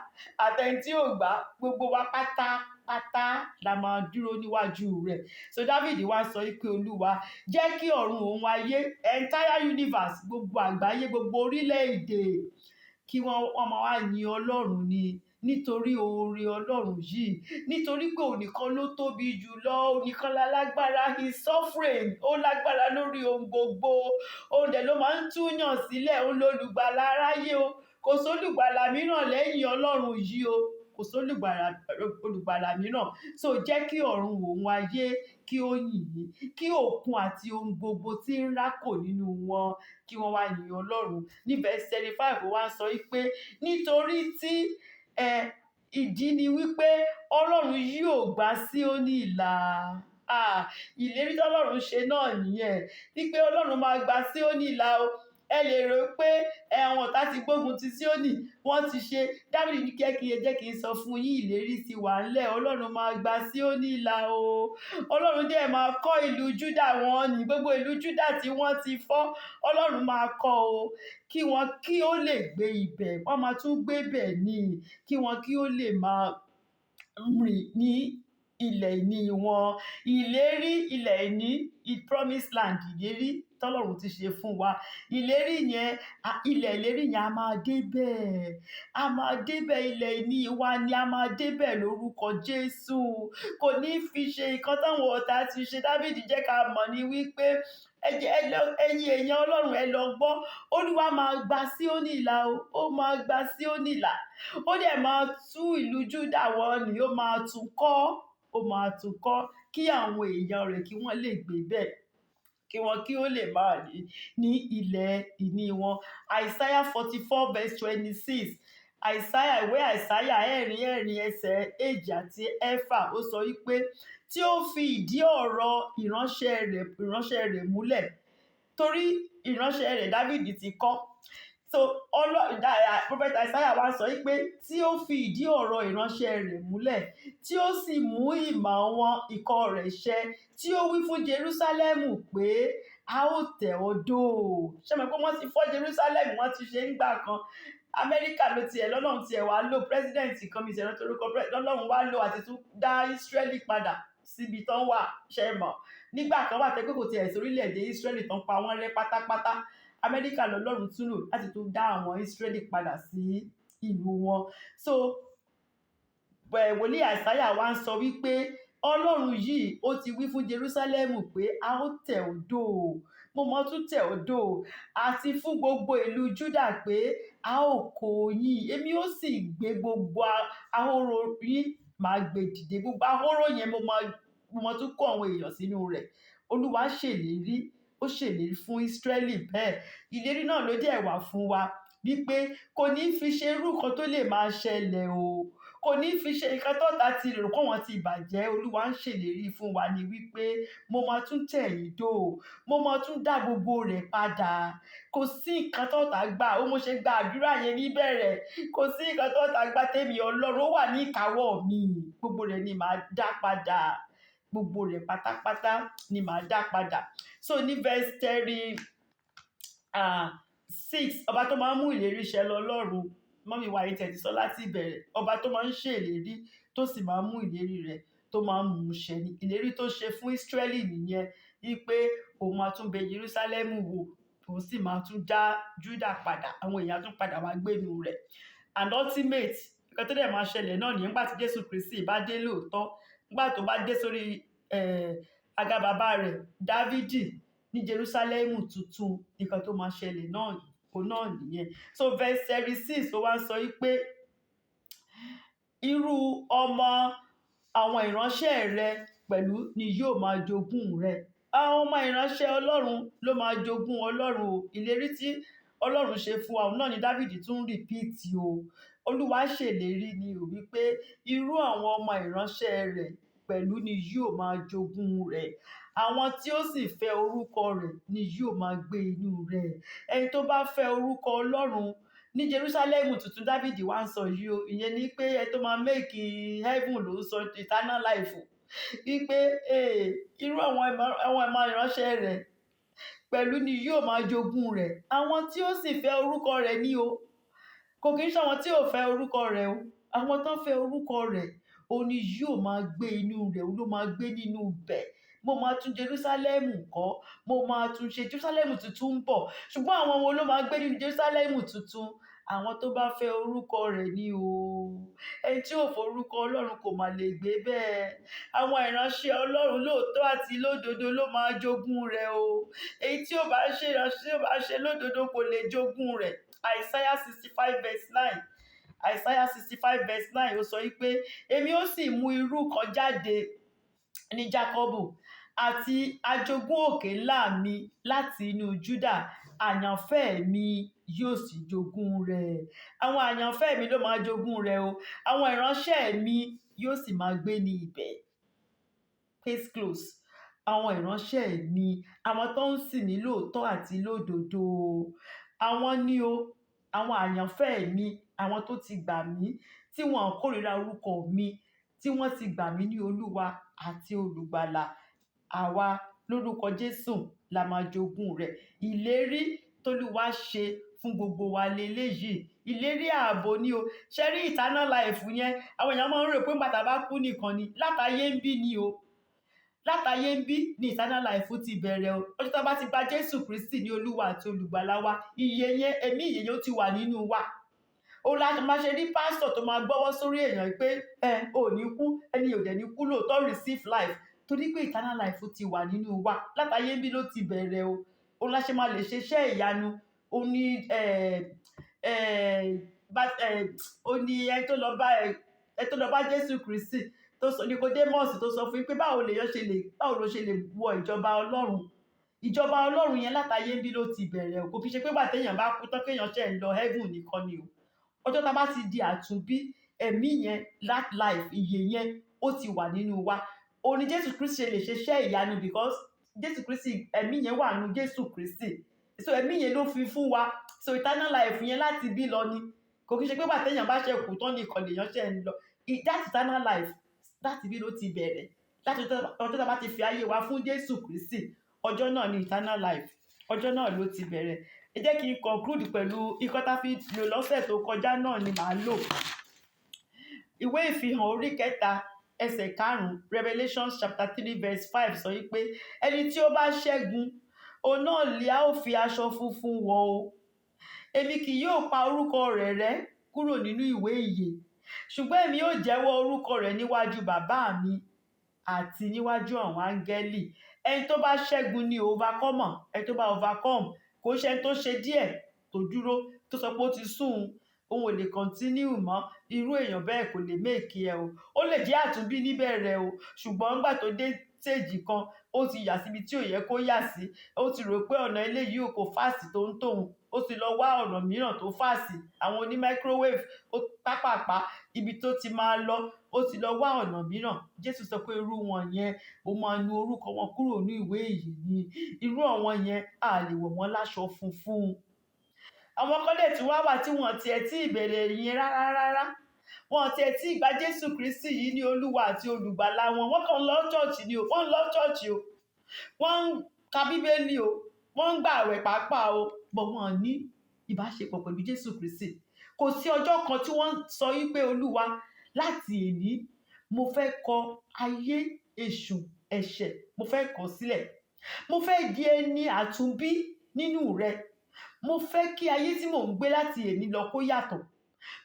àtẹni tí ò gbà á, gbogbo wa pátápátá la máa dúró níwájú rẹ̀. So David wá sọ pé, Olúwa, jẹ́ kí ọ̀run òun ayé, entire universe, gbogbo àgbáyé, gbogbo orílẹ̀-èdè, kí wọ́n máa wá yin Ọlọ́run ni nítorí oore Ọlọ́run yìí, nítorí pé òun nìkan ló tóbi jù lọ, òun nìkan lálágbára. He is sovereign, ó lágbára lórí ohun gbogbo. Òun dẹ̀ ló máa ń túyàn sílẹ̀, òun lolùgbàlà aráyé o. Kò sólùgbàlà mìíràn lẹ́yìn Ọlọ́run yìí o. Kò sólùgbàlà, olùgbàlà mìíràn. So jẹ́ kí ọ̀run òun ayé kí ó yìn ín, kí òkun àti ohun gbogbo tí ń rákò nínú wọn, kí wọ́n wá yin Ọlọ́run. Ní verse 35, ó wá ń sọ wípé nítorí tí ẹ ìdí ni wípé Ọlọ́run yóò gbà Síónì là. Ah, ìlérí tọ́lọ́run ṣe náà nìyẹn, wípé Ọlọ́run máa gba Síónì là o. Ẹ lè rò pé àwọn ọ̀tá ti gbógun ti Síónì, wọ́n ti ṣe. Dáfídì ní kẹ́ kí ẹ jẹ́ kí n sọ fún yín, ìlérí ti wà ńlẹ̀. Ọlọ́run máa gba Síónì là o. Ọlọ́run dẹ̀ máa kọ́ ìlú Júdà wọn ní gbogbo ìlú Júdà tí wọ́n ti fọ́, Ọlọ́run máa kọ́ o, kí wọ́n kí ó lè gbé ibẹ̀. Wọ́n máa tún gbé bẹ̀ ní, kí wọ́n kí ó lè máa rìn ní ilẹ̀ ìní wọn. Ìlérí ilẹ̀ ìní, promised land, ìlérí tọ́lọ́run ti ṣe fún wa, ìlérí yẹn, ilẹ̀ ìlérí yẹn, a máa débẹ̀, a máa débẹ̀. Ilẹ̀ ìní wa ni, a máa débẹ̀ lórúkọ Jésù. Kò ní fi ṣe nǹkan táwọn ọ̀tá ti ṣe. Dáfídì jẹ́ ká mọ̀ ní wípé ẹ̀yin èèyàn Ọlọ́run, ẹ lọ gbọ́, Olúwa máa gba Síónì là o. Ó máa gba Síónì là, ó dẹ̀ máa tú ìlú Júdà wọn ni, ó máa tún kọ́, ó máa tún kọ́ kí àwọn èèyàn rẹ̀ kí wọ́n lè gbé bẹ́ẹ̀, kí wọ́n kí ó lè máa ní ní ilẹ̀ ìní wọn. Isaiah 44 verse 26, Isaiah, ìwé Isaiah 44 ẹsẹ̀ 6 àti 6, ó sọ wípé tí ó fi ìdí ọ̀rọ̀ ìránṣẹ́ rẹ̀ múlẹ̀, torí ìránṣẹ́ rẹ̀ Dávìdì ti kọ́. So prophet Isaiah wá sọ wípé tí ó fi ìdí ọ̀rọ̀ ìránṣẹ́ rẹ̀ múlẹ̀, tí ó sì mú ìmọ̀ àwọn ikọ̀ rẹ̀ ṣẹ, tí ó wí fún Jerúsálẹ́mù pé a ó tẹ̀ ọ́ dó. Ṣé mo pé wọ́n ti fọ́ Jerúsálẹ́mù, wọ́n ti ṣe ń gbà kan. Amẹ́ríkà ló tiẹ̀ lọ́lọ́run tiẹ̀ wá lò president kan, mi tiẹ̀ rántí orúkọ, lọ́lọ́run wá lò àti tún dá Ísírẹ́lì padà síbi tán wà. Ṣe mọ̀ nígbà kan wà tẹ́ pé kò tiẹ̀ sí orílẹ̀-èdè Ísírẹ́lì, tán pa wọ́n rẹ́ pátápátá. Amẹ́ríkà lọ́lọ́run tún lò láti tún dá àwọn Ísírẹ́lì padà sí ìlú wọn. So wòlíì Àìsáyà wá ń sọ wípé Ọlọ́run yìí, ó ti wí fún Jerúsálẹ́mù pé a ó tẹ̀ ọ́ dó o, mo mọ tún tẹ̀ ọ́ dó o, àti fún gbogbo ìlú Júdà pé a ó kó yín, èmi ó sì gbé gbogbo ahoro yín, máa gbé dìde. Gbogbo ahoro yẹn, mo máa tún kó àwọn èèyàn sínú rẹ̀. Olúwa ṣèlérí, ó ṣèlérí fún Ísírẹ́lì bẹ́ẹ̀. Ìlérí náà ló dẹ̀ wà fún wa wípé kò ní fi ṣe irú nǹkan tó lè máa ṣẹlẹ̀ o, kò ní fi ṣe nǹkan tọ́ta ti rò kó wọn ti bàjẹ́. Olúwa ń ṣèlérí fún wa ní wípé mo máa tún tẹ̀ yín dó o, mo máa tún dá gbogbo rẹ̀ padà. Kò sí nǹkan tọ́ta gbà ó. Mo ṣe gba àdúrà yẹn níbẹ̀rẹ̀, kò sí nǹkan tọ́ta gbà tèmi Ọlọ́run, ó wà ní ìkáwọ́ mi. Gbogbo rẹ̀ ni màá dá padà, gbogbo rẹ̀ pátápátá ni màá dá padà. So ní verse 36, ọba tó máa ń mú ìlérí ṣẹ lọ́lọ́run. Mummy wa yìí tẹ̀sí sọ láti ìbẹ̀rẹ̀, ọba tó máa ń ṣe ìlérí, tó sì máa ń mú ìlérí rẹ̀, tó máa ń mú un ṣẹ ni. Ìlérí tó ṣe fún Ísírẹ́lì nìyẹn, wípé òun máa tún bẹ Jerúsálẹ́mù wò, òun sì máa tún dá Júdà padà, àwọn èèyàn tún padà wá gbénu rẹ̀. And ultimate nǹkan tó dẹ̀ máa ṣẹlẹ̀ náà nìyẹn nígbà tí Jésù Kristi bá dé lóòótọ́, nígbà tó bá dé sórí àga bàbá rẹ̀ Dávìdì ní Jerúsálẹ́mù tuntun, nǹkan tó máa ṣẹlẹ̀ náà òun náà nìyẹn. So verse 36, ó wá ń sọ wípé irú ọmọ àwọn ìránṣẹ́ rẹ pẹ̀lú ni yóò máa jogún rẹ. Àwọn ọmọ ìránṣẹ́ Ọlọ́run ló máa jogún Ọlọ́run o. Ìlérí tí Ọlọ́run ṣe fún wa, òun náà ni Dávìdì tún repeat o. Olúwa ṣèlérí ni ò wípé irú àwọn ọmọ ìránṣẹ́ rẹ̀ pẹ̀lú ni yóò máa jogún rẹ̀. Àwọn tí ó sì fẹ́ orúkọ rẹ̀ ni yóò máa gbé inú rẹ̀. Ẹni tó bá fẹ́ orúkọ Ọlọ́run ní Jerusalem tuntun Dávìdì wá ń sọ yìí o, ìyẹn ni pé ẹni tó máa make heaven ló ń sọ, eternal life, wípé irú àwọn ọmọ ìránṣẹ́ rẹ̀ pẹ̀lú ni yóò máa jogún rẹ̀. Àwọn tí ó sì fẹ́ orúkọ rẹ̀ ní o. Kò kì í ṣe àwọn tí ò fẹ́ orúkọ rẹ̀ o. Àwọn tó ń fẹ́ orúkọ rẹ̀, òun ni yóò máa gbé inú rẹ̀, òun ló máa gbé nínú ibẹ̀. Mo máa tún Jerusalem kọ́, mo máa tún ṣe. Jerusalem tuntun ń bọ̀. Ṣùgbọ́n àwọn wo ló máa gbé nínú Jerusalem tuntun? Àwọn tó bá fẹ́ orúkọ rẹ̀ ni o. Ẹni tí ò fẹ́ orúkọ Ọlọ́run kò mà lè gbé bẹ́ẹ̀. Àwọn ìránṣẹ́ Ọlọ́run lóòótọ́ àti lódodo ló máa jogún rẹ̀ o. Èyí tí ò bá ṣe ìránṣẹ́, tí ò bá ṣe lódodo kò lè jogún rẹ̀. Isaiah 65 verse 9, Isaiah 65 verse 9, ó sọ wípé èmi ó sì mú irú kan jáde ní Jákọ́bù àti ajogún òkè ńlá mi láti inú Júdà, àyànfẹ́ mi yóò sì jogún rẹ̀. Àwọn àyànfẹ́ mi ló máa jogún rẹ̀ o. Àwọn ìránṣẹ́ mi yóò sì máa gbé ní ibẹ̀. Case close. Àwọn ìránṣẹ́ mi, àwọn tó ń sìn mí lóòótọ́ àti lódodo, àwọn ni o. Àwọn àyànfẹ́ mi, àwọn tó ti gbà mí, tí wọ́n kórìíra orúkọ mi, tí wọ́n ti gbà mí ní Olúwa àti Olùgbàlà. Àwa lórúkọ Jésù la máa jogún rẹ̀. Ìlérí tólúwa ṣe fún gbogbo wa leléyìí, ìlérí ààbò ni o. Ṣe rí eternal life yẹn, àwọn èèyàn máa ń rò pé nígbà tá a bá kú nìkan ni. Látayé ń bí ni o. Látayé ń bí ni eternal life ti bẹ̀rẹ̀ o. Ọjọ́ tá a bá ti gba Jésù Kristi ní Olúwa àti Olùgbàlà wa, ìyè yẹn, ẹ̀mí ìyè yẹn, ó ti wà nínú wa. Òun la máa ṣe rí pásítọ̀ tó máa gbọ́wọ́ sórí èèyàn pé ẹ ò ní kú, ẹni ò dẹ̀ ní kú lóòótọ́, receive life, torí pé eternal life ti wà nínú wa. Látayé ń bí ló ti bẹ̀rẹ̀ o. Òun la ṣe máa lè ṣe iṣẹ́ ìyanu. Òun ni ó ní ẹni tó lọ bá Jésù Kristi, tó sọ, Nicodemus, tó sọ fún yín pé báwo ló ṣe lè wọ ìjọba Ọlọ́run? Ìjọba Ọlọ́run yẹn, látayé ń bí ló ti bẹ̀rẹ̀ o. Kò kí ṣe pé gbà téèyàn bá kú tán kéèyàn ṣe ń lọ heaven nìkan ni o. Ọjọ́ tá a bá ti di àtúnbí, ẹ̀mí yẹn, that life, ìyè yẹn, ó ti wà nínú wa. Òun ni Jésù Kristi ṣe lè ṣe iṣẹ́ ìyanu, because Jésù Kristi, ẹ̀mí yẹn wà nínú Jésù Kristi. So ẹ̀mí yẹn ló fi fún wa. So eternal life yẹn, láti bí lọ ni. Kò kí ṣe pé gbà téèyàn bá ṣe kú tán nìkan lèèyàn ṣe ń lọ. That eternal life, láti bí ló ti bẹ̀rẹ̀. Láti ọjọ́ tá a bá ti fi ayé wa fún Jésù Kristi, ọjọ́ náà ni eternal life, ọjọ́ náà ló ti bẹ̀rẹ̀. Ẹ jẹ́ kí n conclude pẹ̀lú ikọ́ tá fi lò lọ́sẹ̀ tó kọjá náà ni màá lò. Ìwé Ìfihàn orí 3 ẹsẹ̀ 5, Revelation chapter 3 verse 5, sọ wípé ẹni tí ó bá ṣẹ́gun, òun náà lè a ó fi aṣọ funfun wọ̀ o. Èmi kì yóò pa orúkọ rẹ̀ rẹ́ kúrò nínú ìwé ìyè, ṣùgbọ́n èmi yóò jẹ́wọ́ orúkọ rẹ̀ níwájú Bàbá mi àti níwájú àwọn áńgẹ́lì. Ẹni tó bá ṣẹ́gun ni overcomer. Ẹni tó bá overcome, kò ṣe ẹni tó ṣe díẹ̀ tó dúró, tó sọ pé ó ti sún òun, ò lè continue mọ́. Irú èèyàn bẹ́ẹ̀ kò lè make ẹ o. Ó lè jẹ́ àtúnbí níbẹ̀rẹ̀ o, ṣùgbọ́n nígbà tó dé stage kan, ó ti yà síbi tí ò yẹ kó yà sí. Ó ti rò pé ọ̀nà eléyìí ò kò fast tó ń tóun, ó ti lọ wá ọ̀nà mìíràn tó fast, àwọn oní microwave, ó pápàpá ibi tó ti máa lọ, ó ti lọ wá ọ̀nà mìíràn. Jésù sọ pé irú wọn yẹn, ó máa nu orúkọ wọn kúrò ní ìwé ìyè ni. Irú àwọn yẹn, a lè wọ̀ wọ́n láṣọ funfun. Àwọn kan lè tún wá wà tí wọ́n tiẹ̀ tí ìbẹ̀rẹ̀ yẹn rárá rárá, wọn tiẹ̀ tí ìgbà Jésù Kristi yìí ní Olúwa àti Olùgbàlà wọn. Wọ́n kàn ń lọ church ni o. Wọ́n ń lọ church o, wọ́n ń ka Bíbélì o, wọ́n ń gbààwẹ̀ pàápàá o, but wọ́n ní ìbáṣepọ̀ pẹ̀lú Jésù Kristi. Kò sí ọjọ́ kan tí wọ́n sọ wípé, "Olúwa, láti èní, mo fẹ́ kọ ayé, èṣù, ẹ̀ṣẹ̀, mo fẹ́ kọ̀ sílẹ̀. Mo fẹ́ di ẹni àtúnbí nínú rẹ. Mo fẹ́ kí ayé tí mò ń gbé láti èní lọ kó yàtọ̀.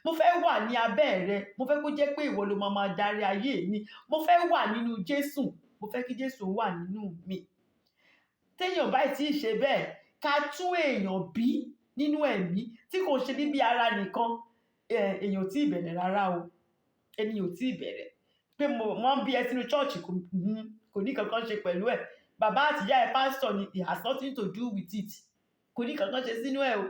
Mo fẹ́ wà ní abẹ́ rẹ. Mo fẹ́ kó jẹ́ pé ìwọ ló máa máa darí ayé mi. Mo fẹ́ wà nínú Jésù. Mo fẹ́ kí Jésù wà nínú mi." Téèyàn báyìí tí ì ṣe bẹ́ẹ̀, ká tún èèyàn bí nínú ẹ̀mí, tí kò ṣe bíbí ara nìkan, èèyàn ò tí ì bẹ̀rẹ̀ rárá o. Ẹni ò tí ì bẹ̀rẹ̀. Pé mo wọ́n bí ẹ sínú church kò ní kankan ṣe pẹ̀lú ẹ̀. Bàbá àtìyá ẹ, pásítọ̀ ni, it has nothing to do with it. Kò ní kankan ṣe sínú ẹ̀ o.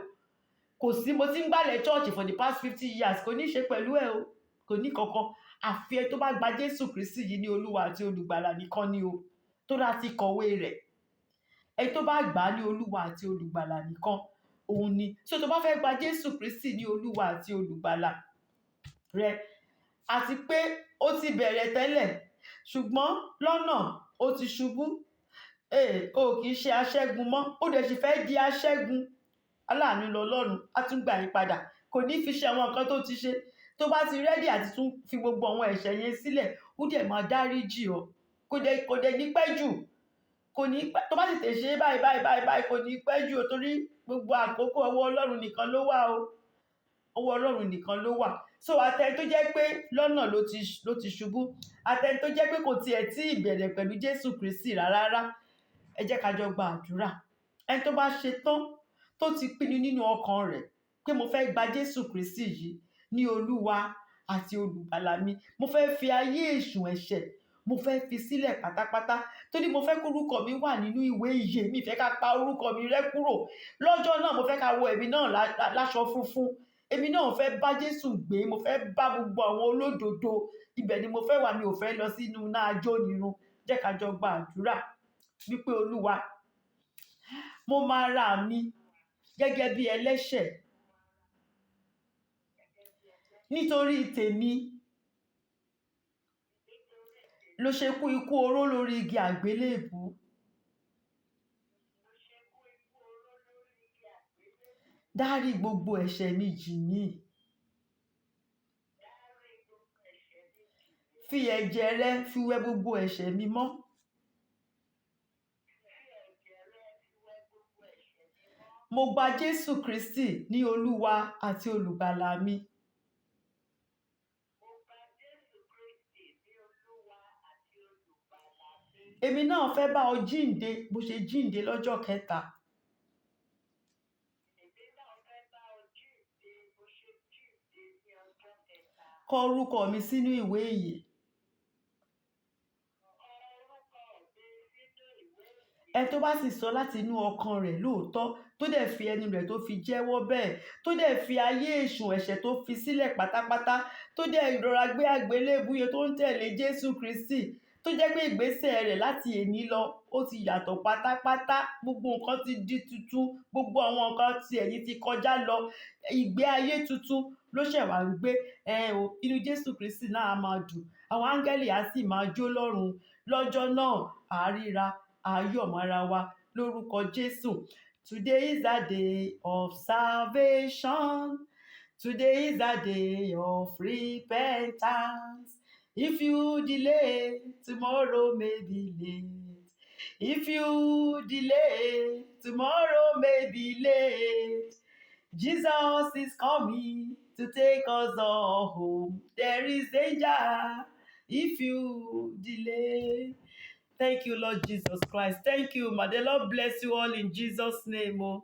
Kò sí mo ti ń gbálẹ̀ church for the past 50 years, kò ní ṣe pẹ̀lú ẹ o, kò ní kankan. Àfi ẹ tó bá gba Jésù Kristi yìí ní Olúwa àti Olùgbàlà nìkan ni o, tó dá ti kọ̀wé rẹ̀. Ẹ tó bá gbà á ní Olúwa àti Olùgbàlà nìkan òun ni. So tó bá fẹ́ gba Jésù Kristi ní Olúwa àti Olùgbàlà rẹ, àti pé ó ti bẹ̀rẹ̀ tẹ́lẹ̀ ṣùgbọ́n lọ́nà ó ti ṣubú, o kì í ṣe aṣẹ́gun mọ́, ó dẹ̀ sì fẹ́ di aṣẹ́gun, aláàánú lọ́lọ́run, á tún gbà yín padà. Kò ní fi ṣe àwọn nǹkan tó ti ṣe. Tó bá ti ready àti tún fi gbogbo àwọn ẹ̀ṣẹ̀ yẹn sílẹ̀, ó dẹ̀ máa dáríjì ọ́. Kò dẹ̀ ní pẹ́ jù, kò ní pẹ́. Tó bá tètè ṣe é báyìí báyìí báyìí báyìí, kò ní pẹ́ jù o, torí gbogbo àkókò, ọwọ́ Ọlọ́run nìkan ló wà o, ọwọ́ Ọlọ́run nìkan ló wà. So àtẹni tó jẹ́ pé lọ́nà ló ti ṣubú, àtẹni tó jẹ́ pé kò tiẹ̀ tí ì bẹ̀rẹ̀ pẹ̀lú Jésù Kristi rárá, ẹ jẹ́ ká jọ gba àdúrà. Ẹni tó bá ṣe tán, tó ti pinnu nínú ọkàn rẹ̀ pé mo fẹ́ gba Jésù Kristi yìí ní Olúwa àti Olùgbàlà mi, mo fẹ́ fi ayé èṣù ẹ̀ṣẹ̀, mo fẹ́ fi sílẹ̀ pátápátá, torí mo fẹ́ kórúkọ mi wà nínú ìwé ìyè mi, fẹ́ ká pa orúkọ mi rẹ́ kúrò lọ́jọ́ náà, mo fẹ́ ká wọ èmi náà láṣọ funfun, èmi náà fẹ́ bá Jésù gbé, mo fẹ́ bá gbogbo àwọn olódodo, ibẹ̀ ni mo fẹ́ wà, mi ò fẹ́ lọ sínú iná ajónirun, jẹ́ ká jọ gba àdúrà wípé, Olúwa, mo máa ra mi gẹ́gẹ́ bí ẹlẹ́ṣẹ̀ nítorí tèmi ló ṣe kú ikú oró lórí igi àgbélébùú. Dárí gbogbo ẹ̀ṣẹ̀ mi jì mí. Fi ẹ̀jẹ̀ rẹ fi wẹ gbogbo ẹ̀ṣẹ̀ mi mọ́. Mo gba Jésù Kristi ní Olúwa àti Olùgbàlà mi. Èmi náà fẹ́ bá ọ jíǹde bó ṣe jíǹde lọ́jọ́ kẹta. Kọ orúkọ mi sínú ìwé ìyè. Ẹni tó bá sì sọ láti inú ọkàn rẹ̀ lóòótọ́, tó dẹ̀ fi ẹnu rẹ̀ tó fi jẹ́wọ́ bẹ́ẹ̀, tó dẹ̀ fi ayé èṣù ẹ̀ṣẹ̀ tó fi sílẹ̀ pátápátá, tó dẹ̀ rọra gbé àgbélébùú yẹn tó ń tẹ̀lé Jésù Kristi, tó jẹ́ pé ìgbésẹ̀ rẹ̀ láti èní lọ ó ti yàtọ̀ pátápátá, gbogbo nǹkan ti di tuntun, gbogbo àwọn nǹkan tí ẹ̀yìn ti kọjá lọ, ìgbé ayé tuntun ló ṣẹ̀ wá ń gbé. Ẹ o, inú Jésù Kristi náà á máa dùn, àwọn áńgẹ́lì á sì máa jó lọ́run lọ́jọ́ náà, à ríra, à yọ̀ mọ́ra wa lórúkọ Jésù. Today is the day of salvation. Today is the day of repentance. If you delay, tomorrow may be late. If you delay, tomorrow may be late. Jesus is coming to take us all home. There is danger if you delay. Thank you, Lord Jesus Christ. Thank you, ma. The Lord bless you all in Jesus' name. Oh.